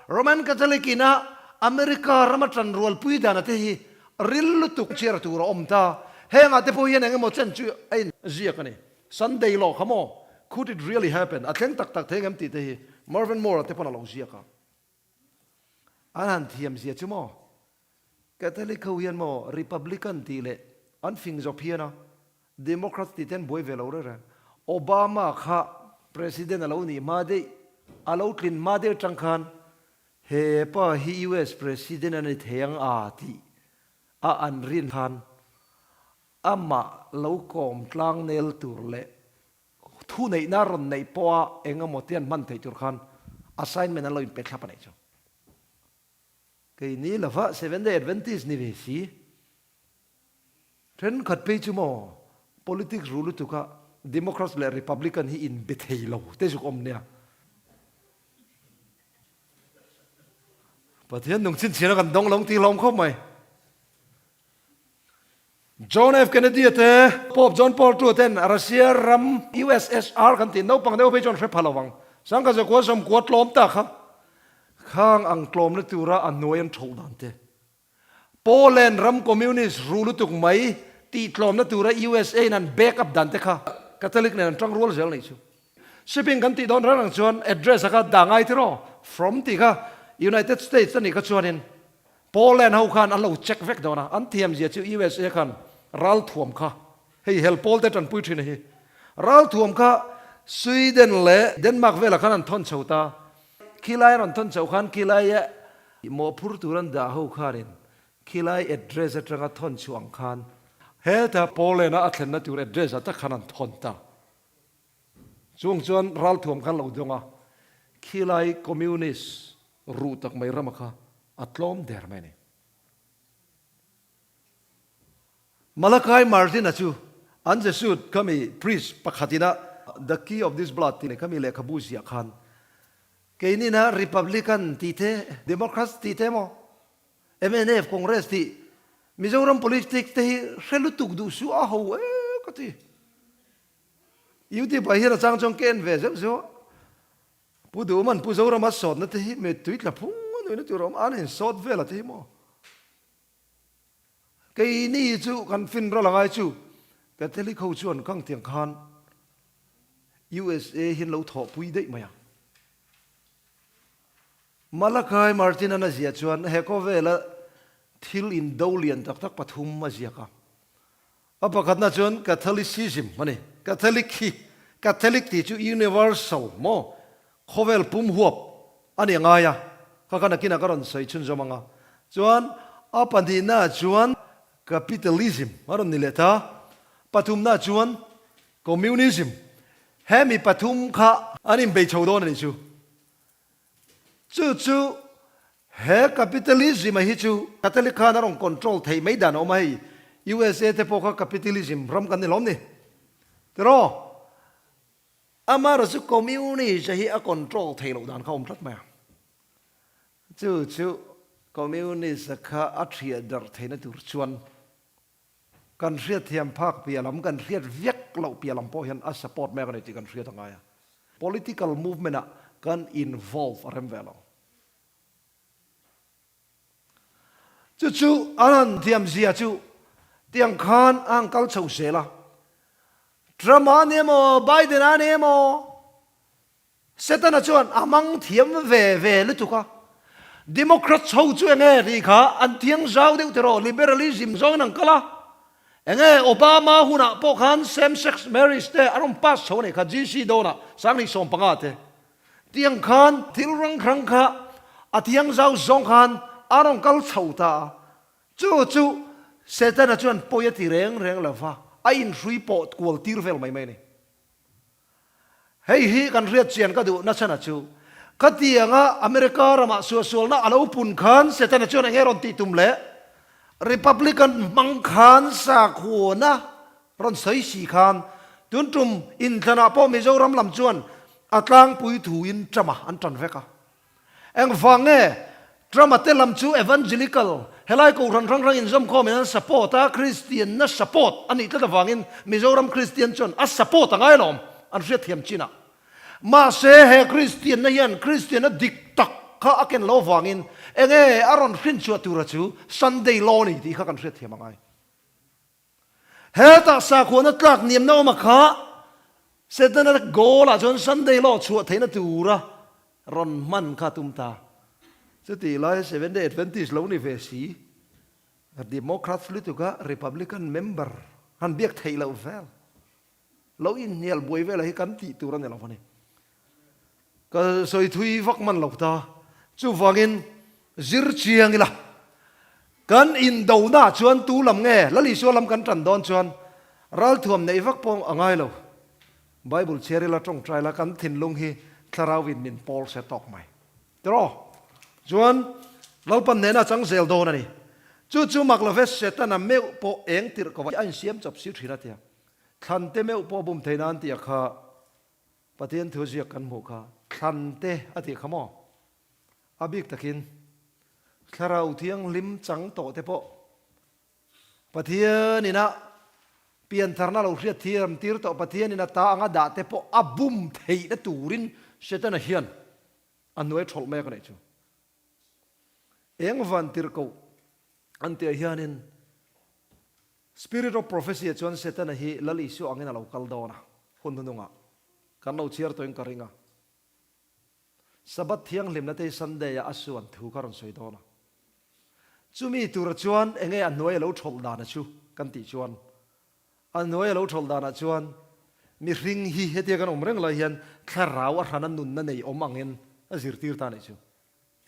Roman Catholic ina America rama tan rualpui dan a te hi ril lutuk chhiar tur a awm ta. Hengah te pawh hian eng emaw chen chu a in ziak a ni. Sunday law kha maw? Could it really happen? A thleng tak tak thei engem tih te hi Mervyn Moore a te pawn a lo ziak a. An han thiam zia chu maw? Catholic ho hian maw Republican tih leh an fing zawp hian a, Democrats tih te an buai ve lo reng reng. Obama kha President a lo nih hma daih, a lo tlin hma deuh atang khan he pa hi US President a ni thei ang a tih a an rin khan amah lo kawm tlang nel tur leh thu neihna rawn neih pawha eng emaw te an hman theih tur khan assignment an lo inpe thlap a neih chu. Keini lova Seventh Day Adventist ni ve si. Thenkhat phei chu maw politics ru lutuka Democrats leh Republican hi inbe thei lo te zuk awm nia. Pathian nung chhinchhiahna kan dawng lo tih hlawm khawp mai. John F. Kennedy a te, Pope John Paul ii ten Russia ram USSR kan tih naupang deuh phei chuan hre pha lo vang. Sangkhat zakua sawmkua tlawm ta kha khang ang tlawmna tura a hnuai an tholh dan te. Poland ram communist ru lutuk mai tih tlawmna tura USA in an back up dan te kha Catholic nen an tang rual zel nih chu. Shipping kan tih dawn reng reng chuan address a kha dah ngai tiraw? From tih kha United States a nih kha chuanin Poland ho khan an lo check vek dawn a, an thiam zia chu USA khan ralthuam kha hei hel pawl te tanpui thin a hi. Ralthuam kha Sweden leh Denmark velah khan an thawn chho ta. Khilai an rawn thawn chho khan khilaia mawhphur tur an dah ho khanin khilai address atanga thawn chhuah ang khan. Heta Poland-a a thlenna tur address ah tak khan an thawn ta. Chung chuan ralthuam khan lo dawng a, khilai communist ruh tak mai rama kha a tlawm der mai a ni. Malachi Martin-a chu an Jesuit khami priest pakhatin a The Key of This Blood tih khami lehkhabu ziah khan keinina Republican tih te, Democrats tih te emaw, Mnf, Congress tih Mizoram politics te hi hre lutuk duh suh a ho e ka ti. Youtube ah hian a chang chuan ka en ve zeuh zeuh a, Pu Duhman Pu Zorama sawtna te hi mittui tla phung a nuihna tur a awm a, an insawt vel a te hi maw? Keini chu kan fin ral angai chu Catholic ho chuan kang tiang khan USA hian lo thawhpui daih mai a. Malachi Martin-a'n a ziah chuan he khawvela thil indo lian tak tak pathum a ziak a. A pakhatna chuan Catholicism a ni. Catholic hi, Catholic tih chu universal maw, khawvel pum huap a ni angai a, kha kha nakinah ka rawn sawi chhunzawm ang a. Chuan a pahnihnaah chuan Capitalism a rawn ni leh ta. Pathumnaah chuan Communism. Hemi pathum kha an inbei chho dawn a nih chu. Chu chu he capitalism a hi chu Catholic khan a rawn control theih mai dan a awm a hei USA te pawh kha capitalism ram kan ni lawm ni tiraw amaherawhchu communist a hi a control theih loh dan kha a awm tlat mai a chu chu communist a kha a thiah darh theihna tur chuan Kan hriatthiam phak piah lam, kan hriat vek loh piah lam pawh hian a support mek a ni tih kan hriat a ngai a. Political movement ah kan involve a rem ve lo. Chu chu an han thiam zia chu tiang khan a han kal chho zel a. Trump a ni emaw, Biden a ni emaw, Setana chuan a hmang thiam ve ve lutuk a. Democrats ho chu enge tih kha an thiang zau deuh tiraw, liberalism zawngin an kal a. Enge Obama hunah pawh khan same sex marriage te an rawn pass chho a nih kha GC dawnah 2015 te. Tiang khan thil rang hrang kha a thiang zau zawng khan a rawn kal chho ta a. Chu chu Setana chuan pawi a ti reng reng lo va, a inhrui pawh kual tir vel mai mai a ni. Hei hi kan hriat chian ka duh nachhan a chu, khatianga America ramah suahsualna a lo pun khan Setana chuan enge rawn tih tum le? Republican hmang khan sakhuana rawn sawi si khan tun tum inthlanah pawh Mizoram lam chuan a tlangpui thuin Trump-a an tan vek a. Engvang nge Trump-a te lam chu evangelical, helai kohhran hrang hrang inzawmkhawmin an support a, Kristianna support a nih tlat avangin Mizoram Kristian chuan a support a ngai alawm, an hriatthiam chinah. Mahse he Kristianna hian Kristianna dik tak kha a ken lo avangin enge a rawn hrinchhuah tura chu Sunday law a ni tih kha kan hriatthiam a ngai. Hetah sakhuana tlak niamna awm a kha Setana goal ah chuan Sunday law chhuah theihna tura rawn hman kha a tum ta. Chutih lai Seventh Day Adventist lo ni ve si, Democrats lutuka Republican member han biak theih loh vel. Lo inhnial buai vel hi kan tih tur a ni lo a ni. Ka sawi thui vak man lo ta. Chuvangin zir chiang ila, kan indona chuan tu lam nge Lal Isua lam kan tan dawn chuan ralthuam neih vak pawh a ngai lo. Bible chhiar ila tawngtai la kan thinlung hi thlarauin min pawl se tawk mai. Tiraw? Chuan Lalpan nena chang zel dawn a ni. Chu chu mak love Setana meuh pawh eng tirh ko a insiam chawp si thin a tia. Thlan te meuh pawh bum thei nan tih a kha Pathian thu ziak kan hmuh kha thlan te a tih kha maw? A bik takin Thlarau Thianghlim chang tawh te pawh Pathian ina piantharna lo hriat thiam tir tawh Pathian ina ta anga dah te pawh a bum theihna turin Setana hian a hnuai thawlh mek a nih chu. Eng van tirhkoh an tih ah hianin Spirit of Prophecy ah chuan Setana hi Lal Isua angin a lo kal dawn a, hun hnunungah kan lo chhiar tawhin ka ring a. Sabbath thianghlimna te hi Sunday ah a suan thu kha rawn sawi dawn a. Chumi tura chuan enge a hnuai a lo thawlh dana chu kan tih chuan a hnuai a lo thawlh danah chuan mihring hi hetia kan awm reng lai hian thlarau a hrana nunna nei awm angin a zirtir ta a nih chu.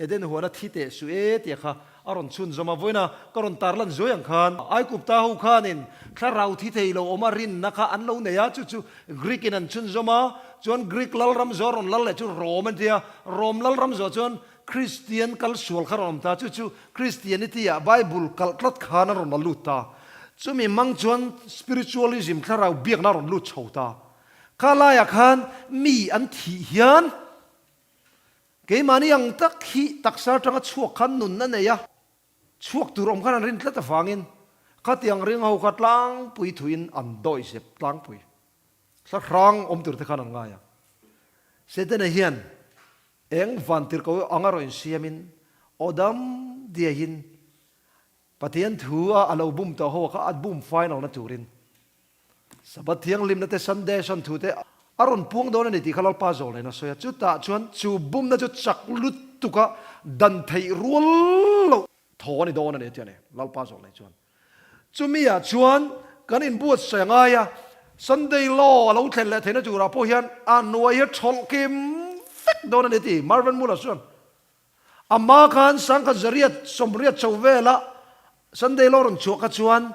Eden huana thi teh suh e tia kha a rawn chhunzawm a. Vawiina ka rawn tarlan zuai ang khan Aikupta ho khanin thlarau thi thei lo awma rinna kha an lo nei a, chu chu Greek in an chhunzawm a, chuan Greek lalram zawh a rawn lal leh chu Rome an ti a, Rome lalram zawh chuan Kristian kal sual kha rawn awm ta, chu chu Christianity ah Bible kalh tlat khan a rawn la lut ta. Chumi hmang chuan spiritualism thlarau biakna a rawn lut chho ta. Kha laiah khan mi an thih hian Keimahni ang tak hi taksa atanga chhuak khan nun a nei a, chhuak tur awm khan an rin tlat avangin khatiang ring ho kha tlangpui thuin an dawi zep tlangpui. Thla hrang awm tur te khan an ngai a. Setana hian eng vantirhko anga rawn insiamin aw dam diaiin Pathian thu a a lo bum tawh ho kha a bum final na turin Sabbath thianghlimna te Sunday sawn thu te a rawn puang dawn a ni tih kha Lalpa zawl nen a sawi a. Chutah chuan chu bumna chu chak lutuka dan theih rual loh thaw a ni dawn a ni a ti a ni Lalpa zawl nei chuan. Chumi ah chuan kan inbuatsaih a ngai a, Sunday law a lo thlen leh theihna turah pawh hian a hnuai hi a thawlh kim vek dawn a ni a ti Marvin Muller chuan. Amah khan sangkhat zariat sawmriat chho vela Sunday law rawn chhuah kha chuan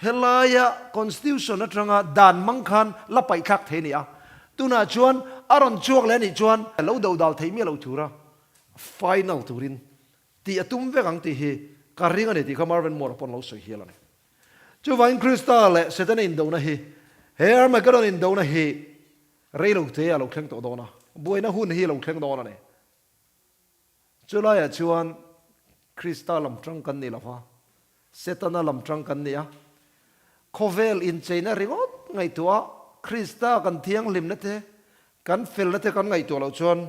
helaia Constitution atanga dan mang khan la paihthlak thei a ni a. Tunah chuan a rawn chhuak leh a nih chuan lo dodal thei miah lo tura final turin tih a tum vek ang tih hi ka ring a ni tih kha Marvin Moore-a pawn lo sawi hial a ni. Chuvangin Krista leh Setana indona hi, he Armageddon indona hi reilote a lo thleng tawh dawn a, buaina hun hi a lo thleng dawn a ni. Chulaiah chuan Krista lam tang kan ni lo va, Setana lam tang kan ni a. Khawvel incheina ringawt ngaihtuah a, Krista kan thianghlimna te, kan felna te kan ngaihtuah loh chuan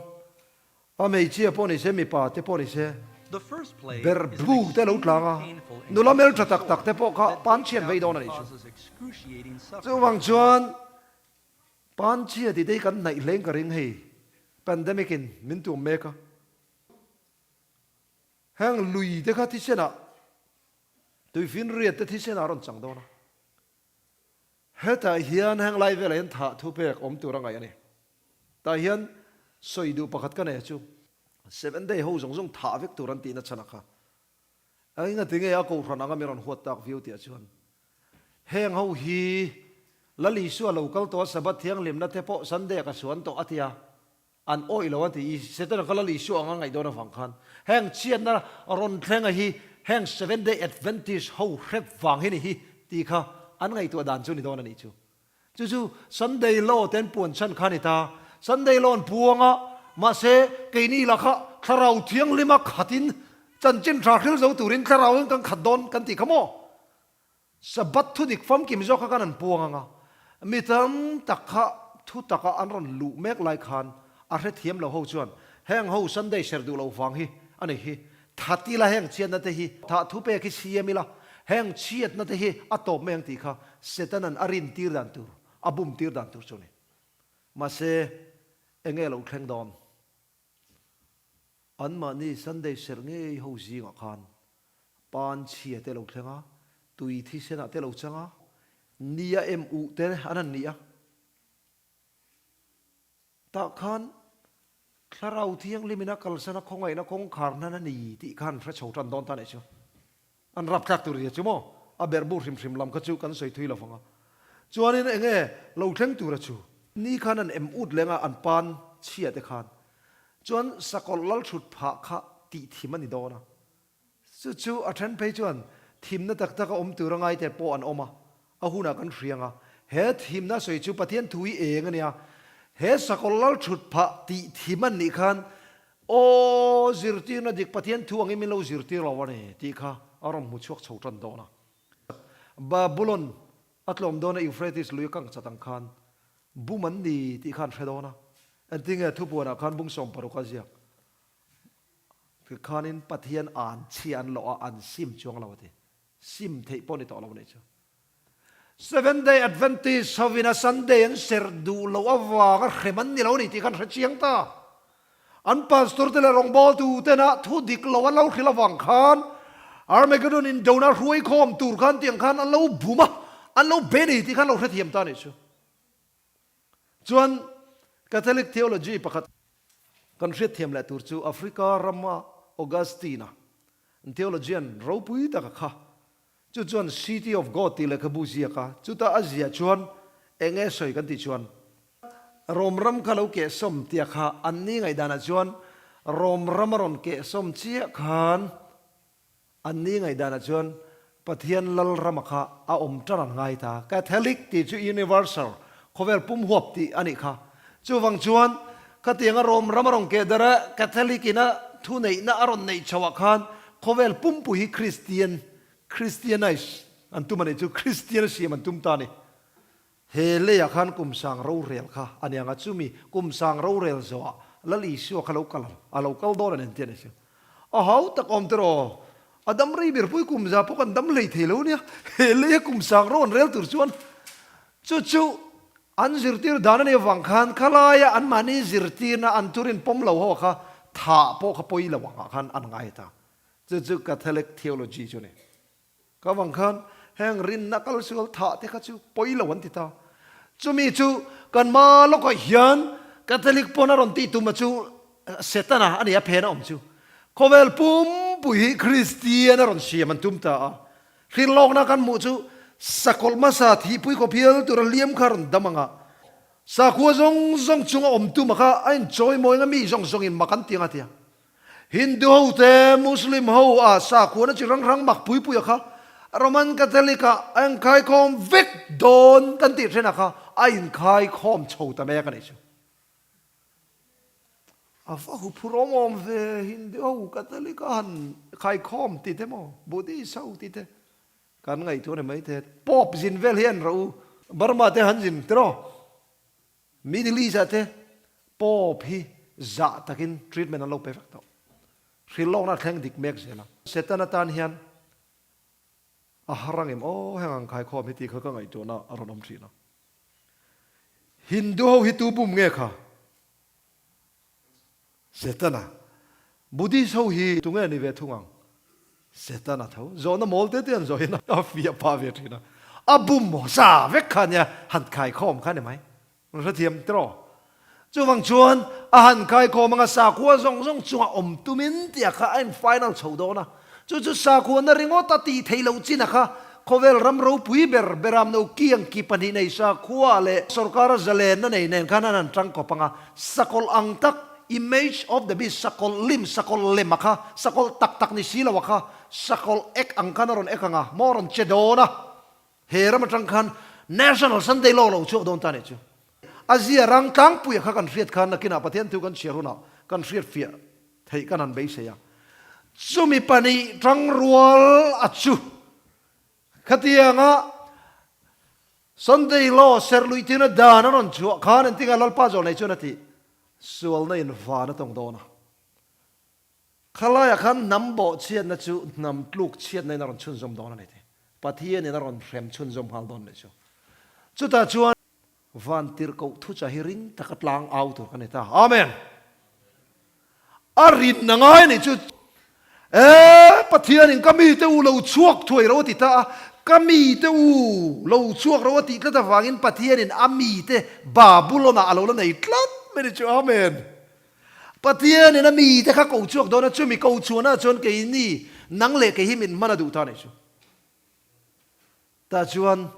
a hmeichhia pawh ni se, mipa te pawh ni se, ber bu te lo tlang a, nula hmeltha tak tak te pawh kha panchhiat vei dawn a nih chu. Chuvang chuan Panchhia tih te hi kan hnaih hleng ka ring hei, pandemic in min tuam mek a. Heng lui te kha thisen ah, tuifinriat te thisen ah a rawn chang dawn a. Hetah hian heng lai velah hian thah thu pek awm tur a ngaih a ni. Tah hian sawi duh pakhat ka nei chu, Seven day ho zawng zawng thah vek tur an tihna chhan a kha. Eng tinge a kohhran anga mi rawn huat tak viau tih ah chuan heng ho hi Lal Isua lo kal tawh a Sabbath thianghlimna te pawh Sunday ah ka suan tawh a tia an awih lo a ti i Setana kha Lal Isua anga ngaih dawn avang khan heng chhiatna rawn thlenga hi heng Seventh Day Adventist ho hrep vang hi ni hi tih kha an ngaihtuah dan chu ni dawn a nih chu. Chu chu Sunday Law te an puan chhan kha a ni ta. Sunday Law an puang a, mahse keini lah kha Thlarau Thianghlima khatin chanchin tha hril zo turin Thlarauin kan khat dawn kan tih kha maw? Sabbath thu dik famkim zawk kha kan an puang ang a, mi tam tak kha thu taka an rawn luh mek lai khan a hrethiam lo ho chuan heng ho Sunday ser duh loh vang hi a ni hi. That ila heng chhiatna te hi thah thu pek hi siam ila, heng chhiatna te hi a tawp mai ang tih kha Setana'n a rin tir dan tur, a bum tir dan tur chu a ni. Mahse, enge lo thleng dawn? Anmahni Sunday serh ngei ho zingah khan pan chhia te lo thleng a, tui thisenah te lo chang a, nia em uh te an han ni a. Tah khan Thlarau Thianghlimin a kalsan a khawngaihna kawngkhar hnan a ni tih khan hre chho tan dawn ta nih chu. An rapthlak tur zia chu maw? A berhbu hrim hrim lam kha chu kan sawi thui lo vang a. Chuanin eng nge lo thleng tura chu? Ni khan an em ut leng a, an pan chhia te khan. Chuan sakawlh lal thut phah kha tih thim a ni dawn a. Chu chu a then phei chuan thimna tak taka awm tura ngaite pawh an awm a, a hunah kan hriang a. He thimna sawi chu Pathian thu hi eng a nia. He sakawlh lal thut phah tih thim an nih khan, Aw, zirtirna dik Pathian thu angin min lo zirtir lo a ni tih kha a rawn hmu chhuak chho tan dawn a. Babulon a tlawm dawn a Euphrates lui a kang chat ang khan bum an ni tih kha an hre dawn a. Engtinge thupuanah khan bung 60 a ziak? Tikhanin Pathian an chhia an lawh a, an sim chuang lo a ti. Sim theih pawh ni tawh lo a nih chu. Seventh Day Adventist hovin a Sunday an serh duh loh avanga hrem an ni lo a ni tih khan hre chiang ta. An pastor te leh rawngbawltu tena thu dik lo an lo hrilh avang khan Armageddon indona hruai khawm tur khan tiang khan an lo bum a, an lo be ni tih khan lo hrethiam ta a nih chu. Chuan Catholic theology pakhat kan hriatthiam leh tur chu Africa rama. Augustine-a, theologian ropui taka kha, chu chuan City of God tih lehkhabu ziak a, chuta a ziah chuan eng nge sawi kan tih chuan, Rom ram kha lo kehsawm tia kha an ni ngaihdanah chuan Rom ram a rawn kehsawm chiah khan an ni ngaihdanah chuan Pathian lal rama kha a awm tan an ngai ta. Catholic tih chu universal, khawvel pum huap tih a nih kha. Chuvang chuan khatianga Rom ram a rawn keh darh a, Catholic ina thuneihna a rawn neih chhoah khan khawvel pumpui hi Kristian, Christianize, an tum a nih chu, Kristian a siam an tum ta a ni. He leiah khan kum sang rorel kha a ni ang a, chumi kum sang rorel zawhah Lal Isua kha lo kal ang, a lo kal dawn a ni an ti a ni si. A hau tak awm tiraw? A dam rei ber pui kum za pawh kan dam hlei thei lo nia, he leia kum sang ro an rel tur chuan chu chu an zirtir dan a nih avang khan khalaia anmahni zirtirna an turin pawm lo ho kha thah pawh kha pawi lo angah khan an ngai ta. Chu chu Catholic theology chu a ni. Ka vang khan heng rinna kal sual thah te kha chu pawi lo an ti ta. Chumi chu kan hma lawkah hian Catholic pawn a rawn tih tum a chu Setana a ni a phen a awm chu. Khawvel pumpui hi Kristian a rawn siam an tum ta a. Hrilhlawkna kan hmuh chu sakawlh hmasa thihpui khawp hial tur a hliam kha a rawn dam ang a. Sakhua zawng zawng chunga awm tum a kha a inchawimawi ang a mi zawng zawngin mak an ti ang a ti a. Hindu ho te, Muslim ho a sakhuana chi hrang hrang mak pui pui a kha Roman Catholic ah a inkhaikhawm vek dawn kan tih then a kha a inkhaikhawm chho ta mek a nih chu. A va huphur awm awm ve Hindu ho Catholic a han khaikhawm ti te maw, Buddhist ho ti te kan ngaihtuah a ni maithei. Pope zin vel hi an rawh u, Burma te han zin tiraw? Middle East ah te Pope hi zah takin treatment an lo pe vek tawh. Hrilhlawkna a thleng dik mek zel a. Satan atan hian a har ang em aw heng ang khaikhawm hi tih kha ka ngaihtuahna a rawn awm thin a. Hindu ho hi tu bum nge kha? Setana. Buddhist ho hi tunge ni ve thung ang? Setana tho. Zawhna mawl te te an zawh hian a fiah pah ve thin a. A bum hawsa vek kha nia han khaikhawm kha ni mai. An hrethiam tiraw? Chuvang chuan a han khaikhawm anga sakhua zawng zawng chunga awm tumin tia kha a in final chho dawn a. Chu chu sakhuana ringawt a tih theih loh chin a kha khawvel ram ropui ber beram no kiang ki pahnih nei sakhua leh sorkara zalenna nei nen khan an han tangkawp anga Sakawlh ang tak, image of the beast, sakawlh lim, sakawlh lem a kha, sakawlh tak tak ni si lo a kha, sakawlh ek ang khan a rawn ek ang a, maw a rawn che dawn a, he ram atang khan National Sunday Law lo chhuak dawn ta nih chu. A zia rang tlangpui a kha kan hriat khan nakinah Pathian thu kan chhiar hunah kan hriat fiah theih kan han beisei a. Chumi pahnih tangrual a chu khatianga Sunday law serh luih tirna dan a rawn chhuah khan engtinga Lalpa zawh nei chuan a tih? Sualna in van a tawng dawn a. Khalaiah khan hnam bawh chhiatna chu hnam tluk chhiatna in a rawn chhunzawm dawn a ni tih Pathian in a rawn hrem chhunzawm nghal dawn nih chu. Chutah chuan van tirhkoh thucha hi ring taka tlang au tur ka ni ta. Amen! A rinna ngai nih chu, E Pathianin ka mite u lo chhuak thuai ro a ti ta a, ka mite u lo chhuak ro a tih tlat avangin Pathianin a mite Babulon-ah a lo la nei tlat mai ni chu. Amen. Pathianin a mite kha ko chhuak dawn a, chumi ko chhuahna chuan keini nang leh kei hi min hman a duh ta nih chu. Tah chuan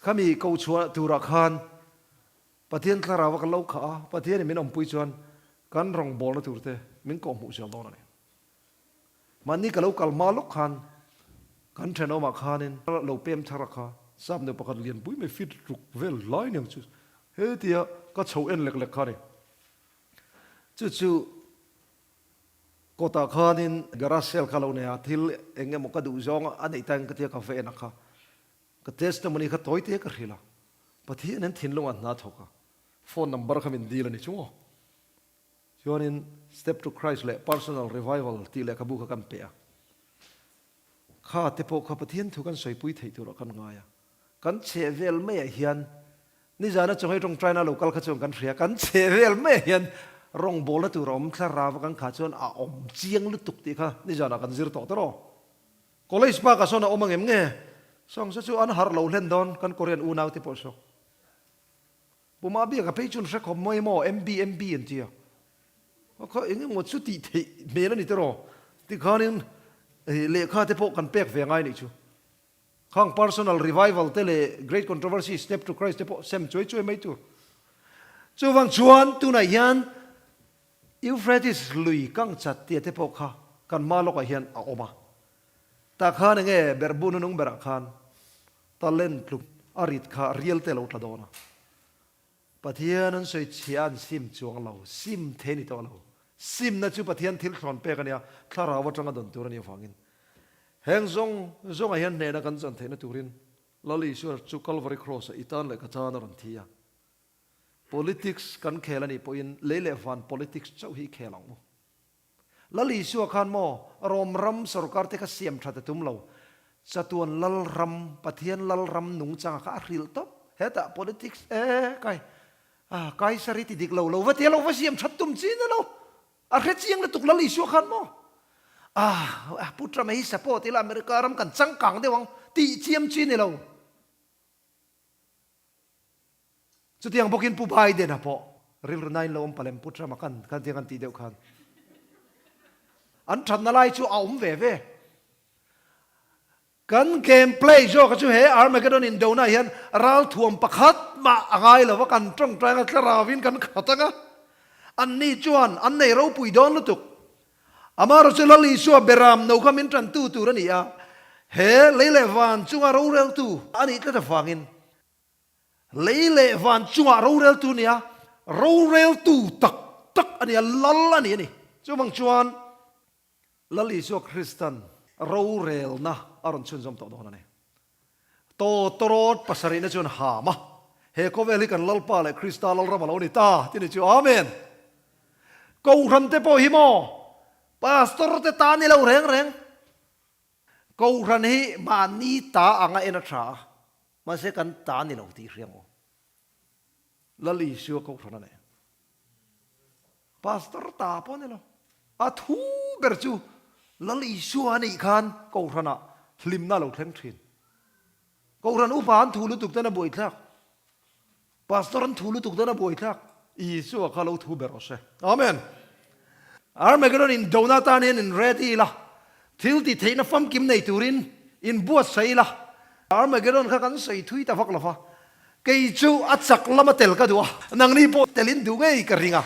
khami ko chhuah turah khan Pathian thlarau a kan lo khah a, Pathianin min awmpui chuan kan rawngbawlna turte min kawhhmuh zel dawn a ni. Mahni ka lo kal hma lawk khan kan thenawmah khanin lo pem thar a kha sap nu pakhat lianpui mai fit ruk vel hlai niang chu hetia ka chho en lek lek kha a ni. Chu chu kawtah khanin garage sale kha lo nei a, thil eng emaw ka duh zawng a neih ta in ka tia ka va en a kha. Ka testimony kha tawi te ka hrilh a, Pathian in thinlungah hna thawk a, phone number kha min dil a ni chu maw? Chuanin Step to Christ leh Personal Revival tih lehkhabu kha kan pe a, kha te pawh kha Pathian thu kan sawipui theih turah kan ngai a, kan chheh vel maiah hian nizana chaw hei tawngtaina lo kal kha chuan kan hria, kan chheh vel maiah hian rawngbawlna tur a awm thlarau a kan khah chuan a awm chiang lutuk tih kha nizanah kan zir tawh tawh. College bakah sawn a awm angem nge? Sawng se chu an harh lo hlen dawn kan Korean unau te pawh saw. Puma biak a phei chun hre khawp mai maw MB MB an ti a. A kha eng emaw chu tih theih hmel a ni tiraw? Tikhanin lehkha te pawh kan pek ve ngai nih chu. Khang Personal Revival te leh Great Controversy, Step to Christ te pawh sem chuai chuai mai tur. Chuvang chuan tunah hian Euphrates lui kang chat tia te pawh kha kan hma lawkah hian a awm a. Tah khan enge berhbu nunung berah khan talent tluk a rit kha rial te a lo tla dawn a. Pathian an sawi chhia an sim chuang lo, sim thei a ni tawh lo. Simna chu Pathian thil thlawn pek a nia, thlarau atanga dawn tur a nih avangin. Heng zawng zawngah hian hnehna kan chan theihna turin Lal Isua chu Calvary Cross-ah i tan leh ka tan a rawn thi a. Politics kan khel a nih pawhin lei leh van politics chauh hi i khel ang u. Lal Isua khan maw Rom ram sorkar te kha siam that a tum lo. Chatuan Lal ram, Pathian Lal ram nungchanga kha a hrilh tawp. Hetah politics e kai ah Kaisari ti dik lo lo va tia lo va siam that tum chin elo. A hre chiang lutuk Lal Isua khan maw ah Pu Trump-a hi support ila America ram kan changkang deuh ang tih chiam chin elo. Chutiang bawkin Pu Biden-a pawh rilru nain lo awm palem Pu Trump-a kan kan tiang an tih deuh khan an thatna lai chu a awm ve ve. Kan game play zawka chu he Armageddon indona hian ralthuam pakhat mah a ngai lo va, kan tawngtai anga tlaravin kan khat anga anni chuan an nei ropui dawn lutuk. Amaherawhchu chu Lal Isua beram no kha min tantu tur a ni a, he lei leh van chunga roreltu a nih tlat avangin Lei leh van chungah roreltu nia, roreltu tak tak a nia, lal a ni a ni. Chuvang chuan Lal Isua Kristan rorelna a rawn chhunzawm tawh dawn a ni. Tawtawrawt pasarihna chuan ham a, he khawvel hi kan Lalpa leh Krista Lalram a lo ni ta ti ni chu. Amen! Kohhran te pawh hi maw Pastor te ta ni lo reng reng. Kohhran hi mahni ta anga en a tha a. Mahse kan ta ni lo tih hria maw? Lal Isua Kohhran a nei. Pastor ta pawh ni lo. A thu ber chu Lal Isua a nih khan Kohhranah hlimna a lo thleng thin. Kohhran upa an thu lutuk ten a buaithlak. Pastor an thu lutuk dawn a buaithlak. Isua kha lo thu ber rawh se. Amen. Armageddon in dona tan hian in ready ila, thil ti theihna famkim nei turin in buatsaih ila. Armageddon kha kan sawi thui ta vak lo va, kei chu a chak lama tel ka duh a, nangni pawh tel in duh ngei ka ring a.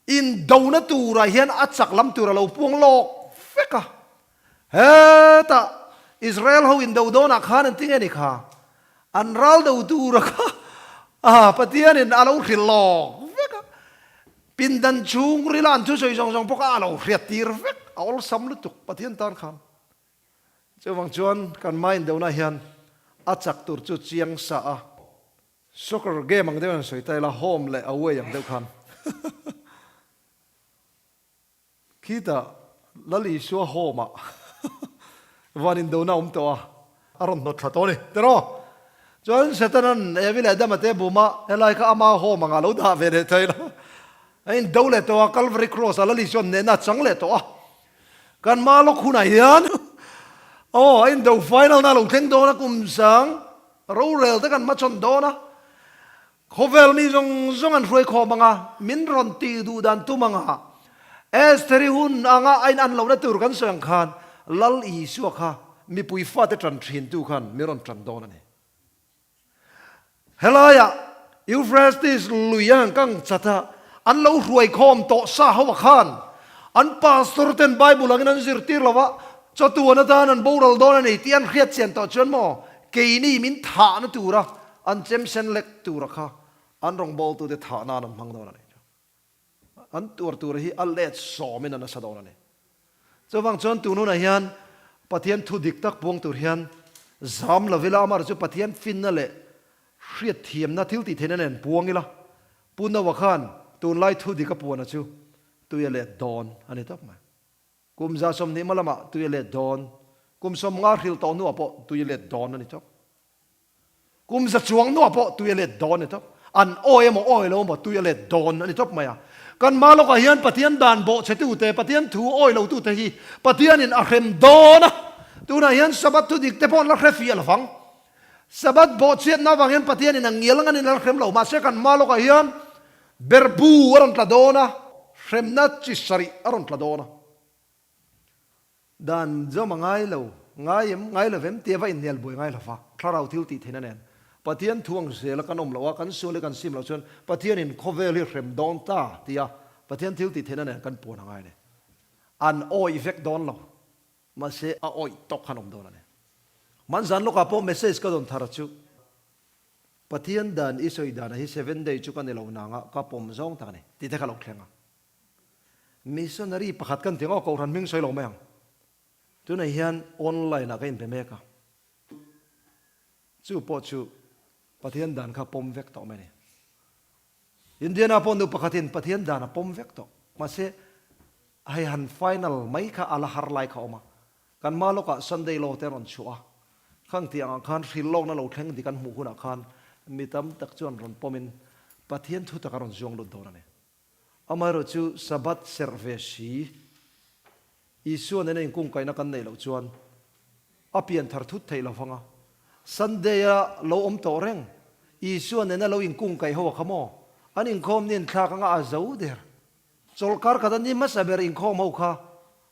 Indona turah hian a chak lam tur a lo puang lawk vek a. Hetah Israel ho indo dawnah khan an ti nge ni kha? An ral do tura kha a Pathianin a lo hrilh lawk vek a. Pindan chhungrila an thusawi zawng zawng pawh kha a lo hriat tir vek, a awlsam lutuk Pathian tan khan. Chuvang chuan kan hma indona hian a chak tur chu chiang sa a. Soccer game ang deuh an sawi ta ila, home leh away ang deuh khan. Khitah Lal Isua home ah van indona awm tawh a, a rawn hnawt thla tawh a ni. Tiraw? Chuan Setanan Evi leh Adama te bum a, helai kha ama home angah lo dah ve leh ta ila. A indo leh tawh a, Calvary Cross ah Lal Isua hnehna a chang leh tawh a. Kan hma lawk hunah hian aw a indo final na lo thleng dawn a kum sang rorel te kan hmachhawn dawn a, khawvel mi zawng zawng an hruai khawm ang a, min rawn tih duh dan tum ang a, Estheri hun anga a in an lohna tur kan sawi ang khan Lal Isua kha mipui fate tan thintu khan min rawn tan dawn a ni. Helaiah Euphrates lui a han kang chat a, an lo hruai khawm tawh sa ho a khan an pastor ten Bible angin an zirtir lo va, chawtuan atan an boral dawn a ni tih an hriat chian tawh chuan maw keini min thahna tura an chem sen lek tura kha an rawngbawltute thah nan an hmang dawn a ni. An tuar tur hi a let sawmin a nasa dawn a ni. Chuvang chuan tun hunah hian Pathian thu dik tak puang tur hian zam lo ila, amaherawh chu Pathian finna leh hriatthiamna thil tih theihna nen puang ila, Pu Noah khan tunlai thu dik a puana chu tui a let dawn a ni tawp mai. Kum 120 hma lamah tui a let dawn, kum 50 hrilh tawh hnuah pawh tui a let dawn a ni tawp. Kum za chuang hnuah pawh tui a let dawn a ni tawp. An awi emaw awi lo emaw tui a let dawn a ni tawp mai a. Kan hma lawkah hian Pathian dan bawhchhetute, Pathian thu awi lotute hi Pathianin a hrem dawn a. Tunah hian Sabbath thu dik te pawh an la hre fiah lovang. Sabbath bawhchhiatna avang hian Pathianin a ngial nganin a la hrem lo. Mahse kan hma lawkah hian berbu a rawn tla dawn a. Hremna chi sarih a rawn tla dawn a. Dan zawm a ngai lo, ngai em, ngai lo vem tia va inhnial buai ngai lo va, thlarau thil tih theihna nen. Pathian thu ang zela kan awm loh a, kan sual hi kan sim loh chuan Pathianin khawvel hi hrem dawn ta tia Pathian thil tih theihna nen kan puan a ngai a ni. An awih vek dawn lo, mahse a awih tawk khan awm dawn a ni. Hmanzan lawkah pawh message ka dawn thar chu Pathian dan i sawi dan a hi seven day chu ka ni lo nanga ka pawm zawng tak a ni tih te kha lo thleng a. Missionary pakhat kan ti ang aw, Kohhran hming sawi lo mai ang. Tunah hian online ah ka inpe mek a. Chu pawh chu Pathian dan kha pawm vek tawh mai a ni. Indiana pawh nu pakhatin Pathian dan a pawm vek tawh. Mahse, hei han final mai kha a la har lai kha a awm a. Kan hma lawkah Sunday law te a rawn chhuah a. Khang tih angah khan hrilh lawkna lo thleng dik an hmuh hunah khan mi tam tak chuan rawn pawmin Pathian thutak a rawn zuang lut dawn a ni. Amaherawh chu Sabbath serh ve si, Isua nena inkungkaihna kan neih loh chuan a pianthar thut theih lo vang a. Sunday-a lo awm tawh reng, Isua nena lo inkungkaih ho a kha maw? An inkhawm ni inthlak anga a zo der. Chawlhkar khat a ni hmasa ber inkhawm ho kha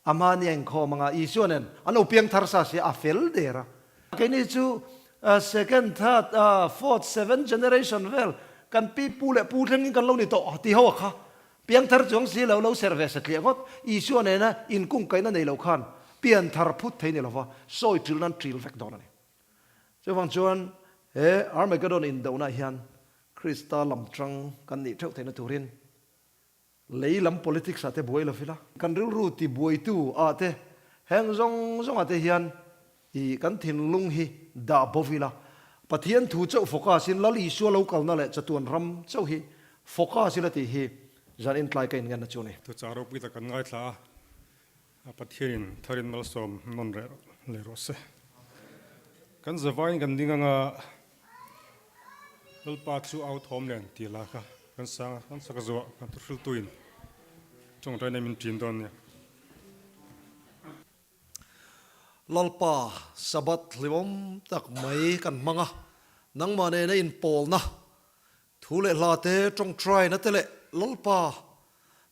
a mahni a inkhawm anga Isua nen an lo piangthar sa sia a fel der a. Keini chu second, third, fourth, seventh generation vel kan pi pu leh pu thlengin kan lo ni tawh ti ho a kha. Piangthar chuang si lo lo ser ve satliah ngawt. Isua nena inkungkaihna nei lo khan pianthar phut thei ni lova sawi ṭil nan ṭil vek dawn a ni. Chuvang chuan he Armageddon indohna hian Krista lam ṭang kan nih ṭheuh theihna turin Lei lam politics ah te buai lo ila. Kan rilru ti buaitu ah te heng zawng zawng ah te hian i kan thinlung hi dah bo ila. Pathian thu chauh focus in Lal Isua lo kalna leh chatuan ram chauh hi focus ila tih hi zan intlai ka inngenna chu a ni. Thuchah ropui tak kan ngaithla a, Pathianin tharin malsawm nawn reh leh rawh se. Kan zavaiin kan ding anga Lalpa chu au thawm nen tih la kha kan sang a, kan sak zuah kan thuhriltuin tawngtai nei min ṭin dawn nia. Lalpa Sabbath hlimawm tak mai kan hmang a, nangmah nena inpawlna thu leh hla te, tawngtaina te leh Lalpa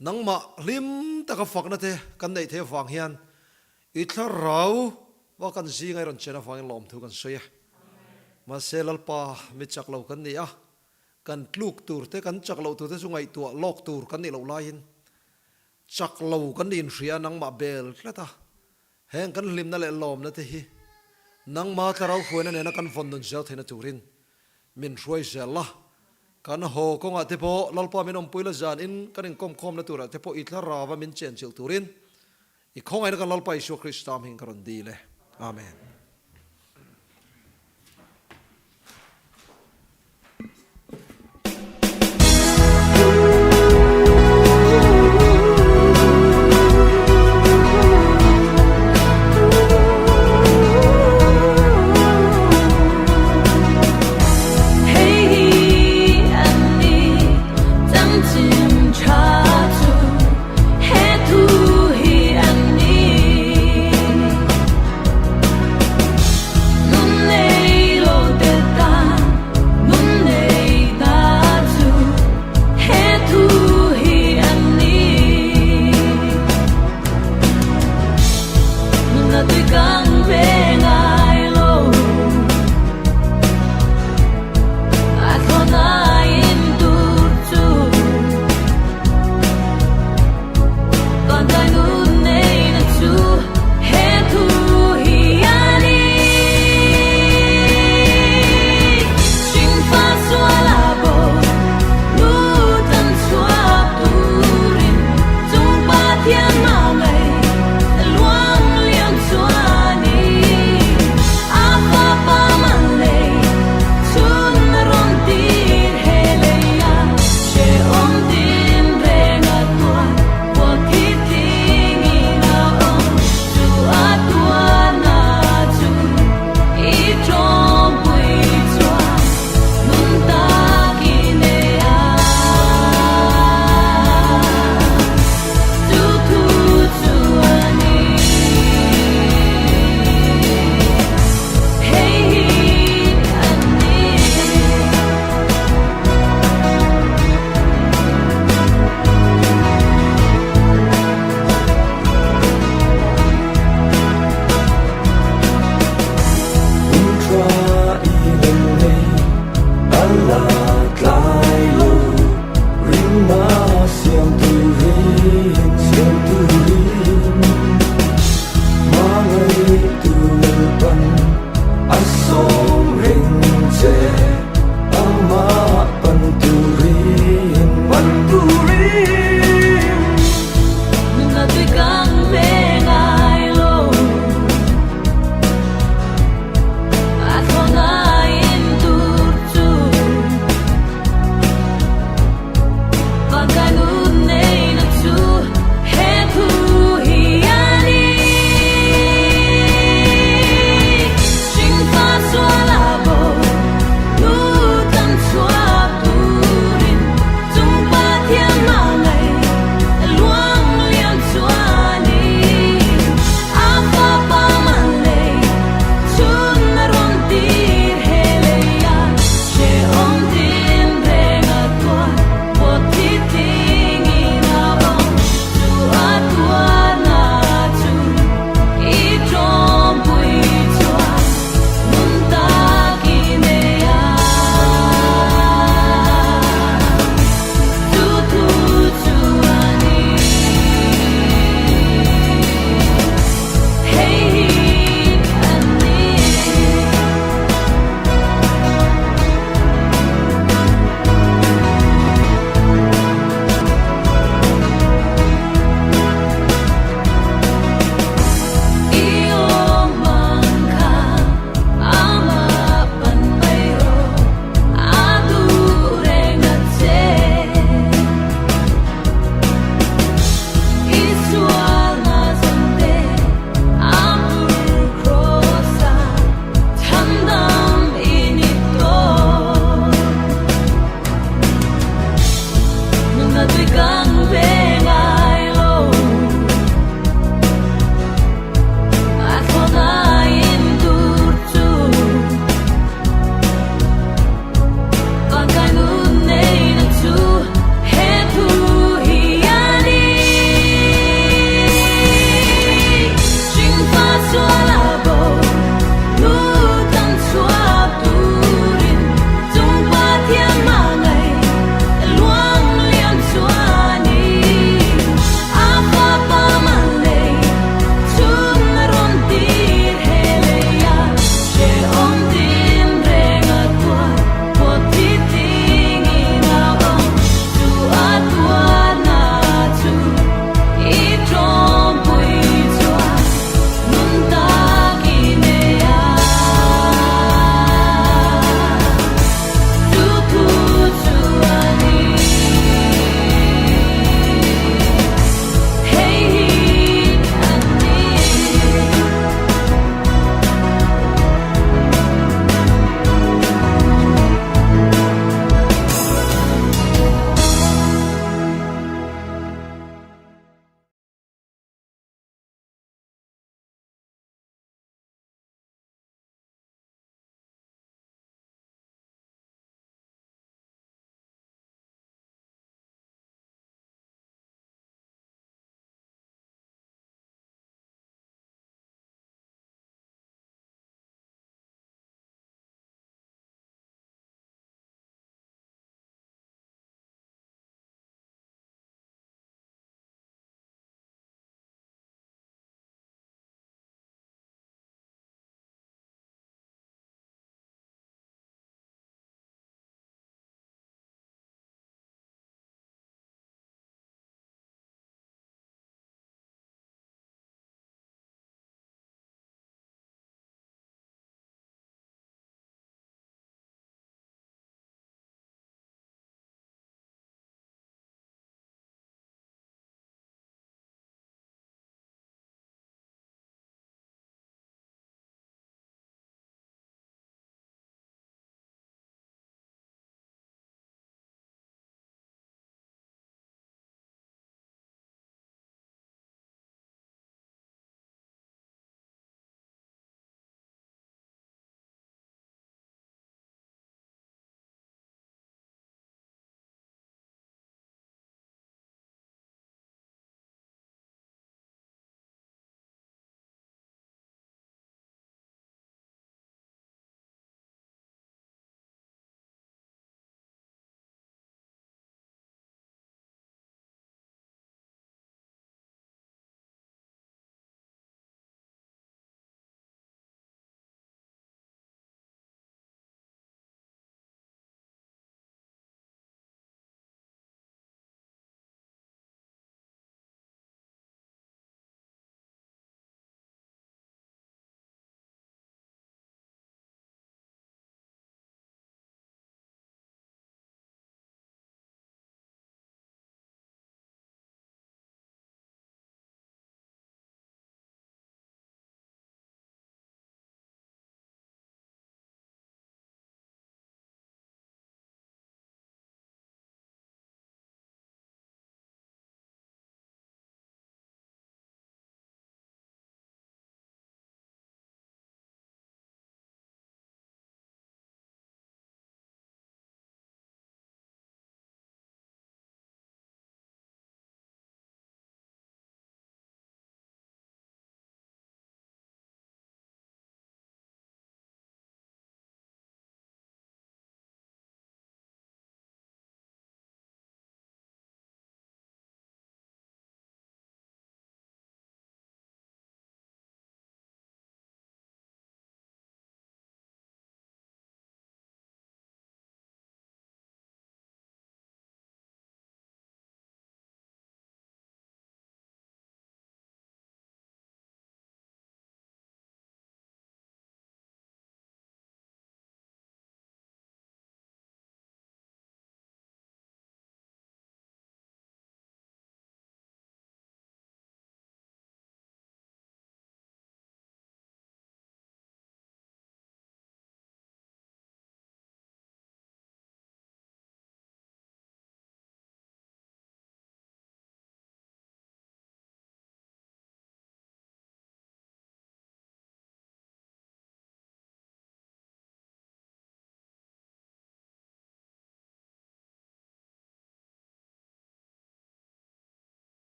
nangmah hlim taka fakna te kan neih theih avang hian I thlarau va kan zinga i rawn chen avangin lawmthu kan sawi e. Mahse Lalpa mi chak lo kan ni a, kan tluk tur te, kan chak loh tur te chu ngaihtuah lawk tur kan nih loh laiin chak lo kan nih inhria nangmah bel tlat a, heng kan hlimna leh lawmna te hi nangma thlarau hruaina nena kan vawn nun zel theihna turin min hruai zel la. Kan haw kawngah te pawh Lalpa min awmpui la zan in kan inkawmkhawmna turah te pawh i thlarau va min chenchilh turin I khawngaihna kan Lalpa Isua Krista hming ka rawn dil e. Amen.